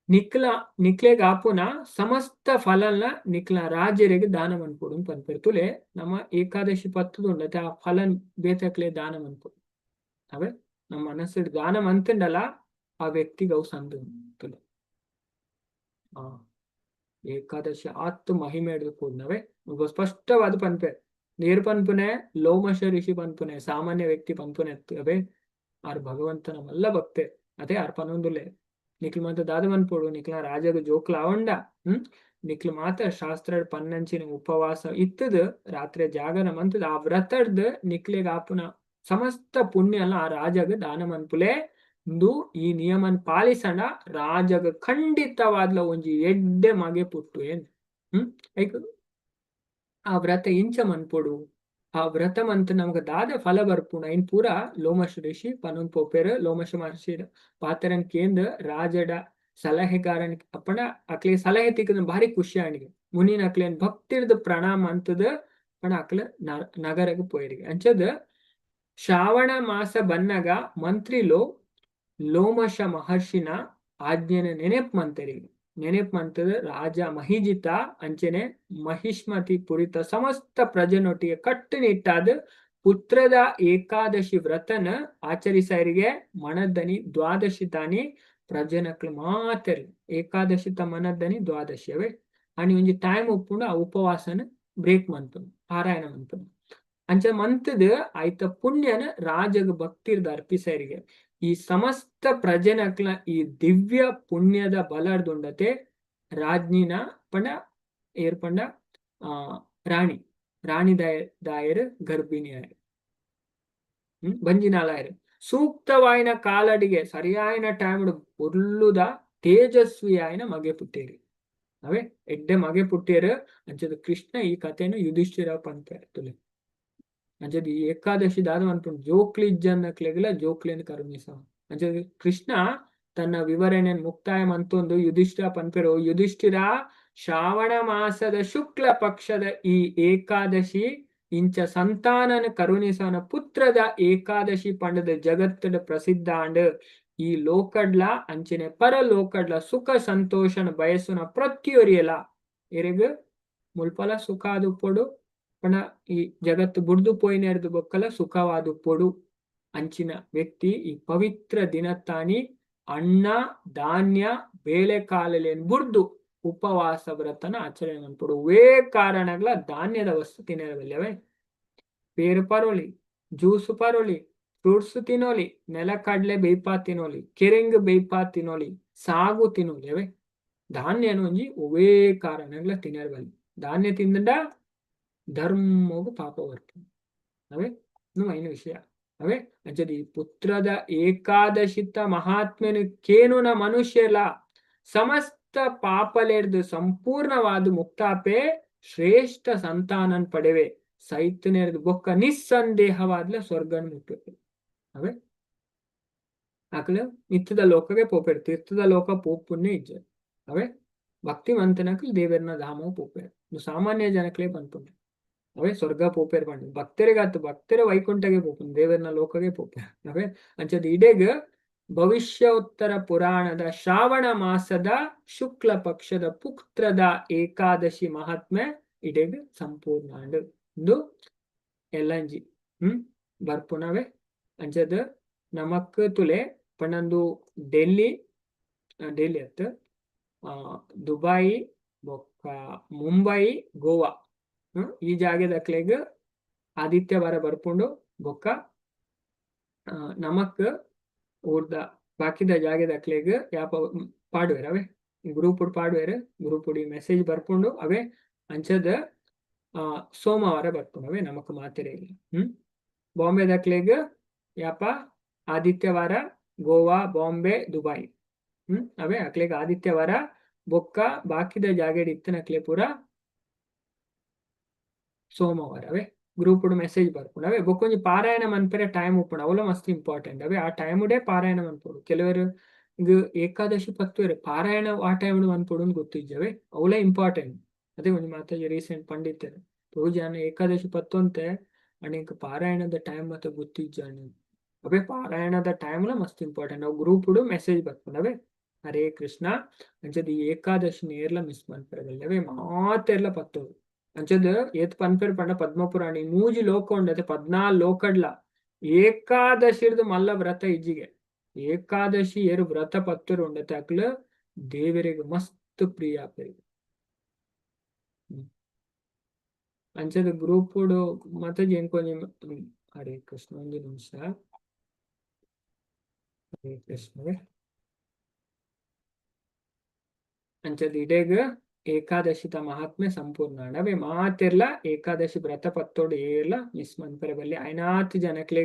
ನಿಕ್ಲ ನಿಕ್ಲೆಗ್ ಆಪುನ ಸಮಸ್ತ ಫಲನ ನಿಕ್ಲ ರಾಜರಿಗೆ ದಾನ ಮನ್ಪೊಡು ಪನ್ಪೆರ್. ತುಲೆ, ನಮ್ಮ ಏಕಾದಶಿ ಪತ್ತುದುಂಡತೆ, ಆ ಫಲನ್ ಬೇತಕ್ಲೆ ದಾನ ಮನ್ಪೊಡು ಅವೇ. ನಮ್ಮ ಮನಸ್ಸು ದಾನ ಮಂತುಂಡಲ ಆ ವ್ಯಕ್ತಿಗೆ ಅವು ಸಂದು. ತುಲೆ, ಆ ಏಕಾದಶಿ ಆತ್ ಮಹಿಮೆ ಹಿಡಿದು ಕೂಡ್ನವೇ ಸ್ಪಷ್ಟವಾದ ಪನ್ಪೆ. ನೀರ್ ಪನ್ಪುನೆ ಲೋಮಶ ಋಷಿ ಪನ್ಪುನೆ, ಸಾಮಾನ್ಯ ವ್ಯಕ್ತಿ ಪನ್ಪುನೆ ಅವೇ. ಆರ್ ಭಗವಂತನ ಮಲ್ಲ ಭಕ್ತೆ ಅದೇ. ಆರ್ ಪನೊಂದುಲ್ಲೆ, ನಿಕ್ಲು ಮಾತ ದಾದ ಮನ್ಪೊಡು, ನಿಕ್ಲ ರಾಜಗ ಜೋಕ್ಲ ಅವಂಡ ನಿಕ್ಲು ಮಾತ ಶಾಸ್ತ್ರ ಪನ್ನಂಚಿನ ಉಪವಾಸ ಇತ್ತದ, ರಾತ್ರಿ ಜಾಗರ ಮಂತದ, ಆ ವ್ರತಡ್ದ್ ನಿಕ್ಲೆಗ್ ಆಪುನ ಸಮಸ್ತ ಪುಣ್ಯ ಎಲ್ಲ ಆ ರಾಜಗ ದಾನ ಮನ್ಪುಲೆ. ಇಂದು ಈ ನಿಯಮನ್ ಪಾಲಿಸಂಡ ರಾಜಗ ಖಂಡಿತವಾದ್ಲ ಒಂಜಿ ಎಡ್ಡೆ ಮಗೆ ಪುಟ್ಟು ಏನ್. ಐಕ್ ಆ ವ್ರತ ಇಂಚ ಮನ್ಪೊಡು, ಆ ವ್ರತ ಮಂತ್ ನಮಗ ದಾದ ಫಲ ಬರ್ಪುಂಡು, ಐನ್ ಪೂರ ಲೋಮಶ ಋಷಿ ಪನೊಂದು ಪೋಪೆರ್. ಲೋಮಶ ಮಹರ್ಷಿ ಪಾತೆರನ್ ಕೇಂದ್ ರಾಜಡ ಸಲಹೆಗಾರನ್ ಅಪ್ಪಣ ಅಕ್ಲೆ ಸಲಹೆ ತಿಕ್ಕದ ಭಾರಿ ಖುಷಿ ಆಣಿಗೆ. ಮುನಿನ ಅಕ್ಲೇನ್ ಭಕ್ತಿರ್ದ ಪ್ರಣಾಮ ಅಂತದ ಪಣ ಅಕ್ಲ ನಗರಗ್ ಪೋಯರಿಗೆ. ಅಂಚದ ಶ್ರಾವಣ ಮಾಸ ಬನ್ನಗ ಮಂತ್ರಿಲು ಲೋಮಶ ಮಹರ್ಷಿನ ಆಜ್ಞೆನ ನೆನೆಪ್ ಮಂತರಿಗೆ. ನೆನೆಪ್ ಮಂತದ ರಾಜ ಮಹಿಜಿತ ಅಂಚೆನೆ ಮಹಿಷ್ಮತಿ ಪುರಿತ ಸಮಸ್ತ ಪ್ರಜೆನೊಟ್ಟಿಗೆ ಕಟ್ಟುನಿಟ್ಟಾದ ಪುತ್ರದ ಏಕಾದಶಿ ವ್ರತನ ಆಚರಿಸರಿಗೆ. ಮಣದನಿ ದ್ವಾದಶಿ ತಾನಿ ಪ್ರಜೆನಕ್ಲು ಮಾತೆರ್ ಏಕಾದಶಿ ತ ಮನದ್ದನಿ ದ್ವಾದಶಿ ಅವೇ. ಅನಿ ಒಂಜಿ ಟೈಮ್ ಉಪ್ಪುಂಡು, ಆ ಉಪವಾಸನ ಬ್ರೇಕ್ ಮನ್ಪುನು, ಪಾರಾಯಣ ಮನ್ಪುನು. ಅಂಚ ಮಂತದ ಆಯ್ತ ಪುಣ್ಯನ ರಾಜಗ ಭಕ್ತಿರ್ದ ಅರ್ಪಿಸರಿಗೆ. ಈ ಸಮಸ್ತ ಪ್ರಜೆನಕ್ಲ ಈ ದಿವ್ಯ ಪುಣ್ಯದ ಬಲರ್ದುಂಡತೆ ರಾಜ್ಞಿನ ಪಂಡ ಏರ್ ಪಂಡ ಆ ರಾಣಿ ರಾಣಿ ದಾಯರ್ ಗರ್ಭಿಣಿ ಆಯರ್, ಬಂಜಿನಾಲಾಯರ್. ಸೂಕ್ತವಾಯಿನ ಕಾಲಡಿಗೆ ಸರಿಯಾಯಿನ ಟೈಮ್ ಪೊರ್ಲುದ ತೇಜಸ್ವಿ ಆಯಿನ ಮಗೆ ಪುಟ್ಟೇರಿ ಅವೇ, ಎಡ್ಡೆ ಮಗೆ ಪುಟ್ಟೇರು. ಅಂಚದ ಕೃಷ್ಣ ಈ ಕಥೆನು ಯುಧಿಷ್ಠಿರ ಪನ್ಪೆರ್. ತುಲೆ, ಅಂಚದ ಈ ಏಕಾದಶಿ ದಾದ ಮನ್ಪುಂಡು, ಜೋಕ್ಲಿ ಇಜ್ಜನ್ನಕ್ಲೆಗ್ಲ ಜೋಕ್ಲೆನ್ ಕರುಣಿಸ. ಅಂಚದ ಕೃಷ್ಣ ತನ್ನ ವಿವರಣೆ ಮುಕ್ತಾಯ ಮಂತೊಂದು ಯುಧಿಷ್ಠಿರ ಪನ್ಪೆರು, ಯುಧಿಷ್ಠಿರ, ಶ್ರಾವಣ ಮಾಸದ ಶುಕ್ಲ ಪಕ್ಷದ ಈ ಏಕಾದಶಿ ಇಂಚ ಸಂತಾನನ ಕರುಣಿಸನ ಪುತ್ರದ ಏಕಾದಶಿ ಪಂಡದ ಜಗತ್ತದ ಪ್ರಸಿದ್ಧ ಆಂಡ್. ಈ ಲೋಕಡ್ಲ ಅಂಚನೆ ಪರಲೋಕಡ್ಲ ಸುಖ ಸಂತೋಷನ ಬಯಸುನ ಪ್ರತಿಯೊರಿಯಲ ಎರೆಗ್ ಮುಲ್ಪಲ ಸುಖ ಆದುಪ್ಪೊಡು ಪಂಡ ಈ ಜಗತ್ತು ಬುಡ್ದು ಪೋಯಿನೆರ್ದು ಬೊಕ್ಕಲ ಸುಖವಾದುಪ್ಪೊಡು ಅಂಚಿನ ವ್ಯಕ್ತಿ ಈ ಪವಿತ್ರ ದಿನತ್ತಾನಿ ಅನ್ನ ಧಾನ್ಯ ಬೇಳೆಕಾಲಲೇನ್ ಬುಡ್ದು ಉಪವಾಸ ವ್ರತನ ಆಚರಣೆ ಮನ್ಪೊಡು. ವೇ ಕಾರಣಗಳ ಧಾನ್ಯದ ವಸ್ತು ತಿನ್ನರಬಲ್ಲವೇ. ಪೇರು ಪರೋಲಿ, ಜ್ಯೂಸ್ ಪರೋಲಿ, ಫ್ರೂಟ್ಸ್ ತಿನ್ನೋಲಿ, ನೆಲಕಡ್ಲೆ ಬೇಯ್ಪಾ ತಿನ್ನೋಲಿ, ಕೆರೆಂಗ್ ಬೇಯ್ಪಾ ತಿನ್ನೋಲಿ, ಸಾಗು ತಿನ್ನೋಲಿ ಅವೇ. ಧಾನ್ಯನು ಒಂಜಿ ಒವೇ ಕಾರಣಗಳ ತಿನ್ನರಬಲ್ಲಿ. ಧಾನ್ಯ ತಿಂದಂಡ ಧರ್ಮೋಗು ಪಾಪ ಬರ್ಪುಂಡು ಅವೇ ಐನ ವಿಷಯ ಅವೇ. ಅಂಚದ ಈ ಪುತ್ರದ ಏಕಾದಶಿತ ಮಹಾತ್ಮೆನು ಕೇನುನ ಮನುಷ್ಯಲ ಸಮಸ್ತ ಪಾಪಲೆರ್ದು ಸಂಪೂರ್ಣವಾದ ಮುಕ್ತಾಪೆ, ಶ್ರೇಷ್ಠ ಸಂತಾನನ್ ಪಡೆವೆ, ಸೈತನೆರ್ದು ಬೊಕ್ಕ ನಿಸ್ಸಂದೇಹವಾದ್ಲ ಸ್ವರ್ಗನ್ ಮುಟ್ಟುವೆ ಅವೇ. ಅಕ್ಲು ನಿತ್ಯದ ಲೋಕಗೆ ಪೋಪೆರ್, ತೀರ್ಥದ ಲೋಕ ಪೋಪುನ್ನೇ ಇಜ್ಜ ಅವೇ. ಭಕ್ತಿವಂತನಕ್ಲು ದೇವೆರ್ನ ಧಾಮ ಪೋಪೆರ್. ಸಾಮಾನ್ಯ ಜನಕ್ಲೇ ಪನ್ಪುಂಡು ಅವೇ, ಸ್ವರ್ಗ ಪೋಪೆರ್ ಪಂಡ ಭಕ್ತರಿಗಾತು ಭಕ್ತರ ವೈಕುಂಠಗೆ ಪೋಪುಂಡು, ದೇವರ್ನ ಲೋಕಗೆ ಪೋಪೆರ್ ಅವೇ. ಅಂಚದ ಇಡೆಗ್ ಭವಿಷ್ಯೋತ್ತರ ಪುರಾಣದ ಶ್ರಾವಣ ಮಾಸದ ಶುಕ್ಲ ಪಕ್ಷದ ಪುತ್ರದ ಏಕಾದಶಿ ಮಹಾತ್ಮೆ ಇಡೆಗ್ ಸಂಪೂರ್ಣ. ಇಂದು ಎಲ್ಲಂಜಿ ಬರ್ಪುನವೆ. ಅಂಚದ ನಮಕ್ ತುಲೆ ಪಂಡಂದು ಡೆಲ್ಲಿ, ಡೆಲ್ಲಿ ಅತ್, ದುಬೈ ಬೊಕ್ಕ ಮುಂಬೈ, ಗೋವಾ ಈ ಜಾಗೆದಕ್ಲೆಗ್ ಆದಿತ್ಯವಾರ ಬರ್ಪುಂಡು. ಬೊಕ್ಕ ನಮಕ್ ಊರ್ದ ಬಾಕಿದ ಜಾಗೆದಕ್ಲೆಗ್ ಯಾಪ ಪಾಡುವೆರ್ ಅವೇ ಗ್ರೂಪ್ ಪಾಡುವೆರ್, ಗ್ರೂಪ್ ಮೆಸೇಜ್ ಬರ್ಪುಂಡು ಅವೇ. ಅಂಚದ ಸೋಮವಾರ ಬರ್ಪುಂಡು ಅವೇ ನಮಕ್ ಮಾತೆರೆಗ್. ಬಾಂಬೆದಕ್ಲೆಗ್ ಯಾಪ? ಆದಿತ್ಯವಾರ. ಗೋವಾ, ಬಾಂಬೆ, ದುಬೈ ಅವೇ ಅಕ್ಲೆಗ್ ಆದಿತ್ಯವಾರ. ಬೊಕ್ಕ ಬಾಕಿದ ಜಾಗೆಡ್ ಇತ್ತಿನಕ್ಲೆ ಪೂರ ಸೋಮವಾರ ಅವೇ. ಗ್ರೂಪ್ ಮೆಸೇಜ್ ಬರ್ಪುಂಡು ಅವೇ. ಬೊಕ್ಕ ಒಂಜಿ ಪಾರಾಯಣ ಮನ್ಪೆರೆ ಟೈಮ್ ಉಪ್ಪುಂಡು, ಅವಲ ಮಸ್ತ್ ಇಂಪಾರ್ಟೆಂಟ್ ಅವೇ. ಆ ಟೈಮ್ ಡೇ ಪಾರಾಯಣ ಮನ್ಪೊಡು. ಕೆಲವರು ಏಕಾದಶಿ ಪತ್ತುವೆರ್, ಪಾರಾಯಣ ಆ ಟೈಮ್ ಮನ್ಪೊಡು ಗೊತ್ತಿಜ್ಜವೇ. ಅವಲೇ ಇಂಪಾರ್ಟೆಂಟ್. ಅದೇ ಒಂಜಿ ಮಾತಾಜಿ ರೀಸೆಂಟ್ ಪಂಡಿತೆರ್, ಜನ ಏಕಾದಶಿ ಪತ್ತೊಂತೆ ಅನೇಕ ಪಾರಾಯಣದ ಟೈಮ್ ಮಾತ ಗೊತ್ತಿಜ್ಜಾಣ ಅವೇ. ಪಾರಾಯಣದ ಟೈಮ್ ಮಸ್ತ್ ಇಂಪಾರ್ಟೆಂಟ್. ಅವು ಗ್ರೂಪ್ ಮೆಸೇಜ್ ಬರ್ಪುಂಡು ಅವೇ. ಹರೇ ಕೃಷ್ಣ. ಅಂಚದ ಏಕಾದಶಿ ನೇರ್ಲ ಮಿಸ್ ಮನ್ಪೆರೆ ಅವೇ, ಮಾತೆರ್ಲ ಪತ್ತೋಡು. ಅಂಚದ ಏತ್ ಪನ್ಪೆರ್ ಪಂಡ, ಪದ್ಮಪುರಾಣಿ ಮೂಜಿ ಲೋಕ ಉಂಡತೆ, 14 ಲೋಕಡ್ಲ ಏಕಾದಶಿರ್ದು ಮಲ್ಲ ವ್ರತ ಇಜ್ಜಿಗೆ. ಏಕಾದಶಿ ಏರು ವ್ರತ ಪತ್ತರು ಉಂಡತೆ ಅಕ್ಲು ದೇವರಿಗೆ ಮಸ್ತ್ ಪ್ರಿಯ ಆಪೆರ್. ಅಂಚದ ಗ್ರೂಪ್ ಮತ್ತೆ ಎಂಕೊಂಜಿ. ಹರೇ ಕೃಷ್ಣ. ಒಂಜಿ ನಿಮಿಷ. ಹರೇ ಕೃಷ್ಣ. ಅಂಚದ ಇಡೆಗ್ ಏಕಾದಶಿತ ಮಹಾತ್ಮೆ ಸಂಪೂರ್ಣ ಅವೇ. ಮಾತೆರ್ಲ ಏಕಾದಶಿ ವ್ರತ ಪತ್ತೋಡು, ಏರ್ಲ ಮಿಸ್ ಮನ್ಪೆರೆ ಬಲ್ಲಿ. ಐನಾತ್ ಜನಕ್ಲೆಗ್.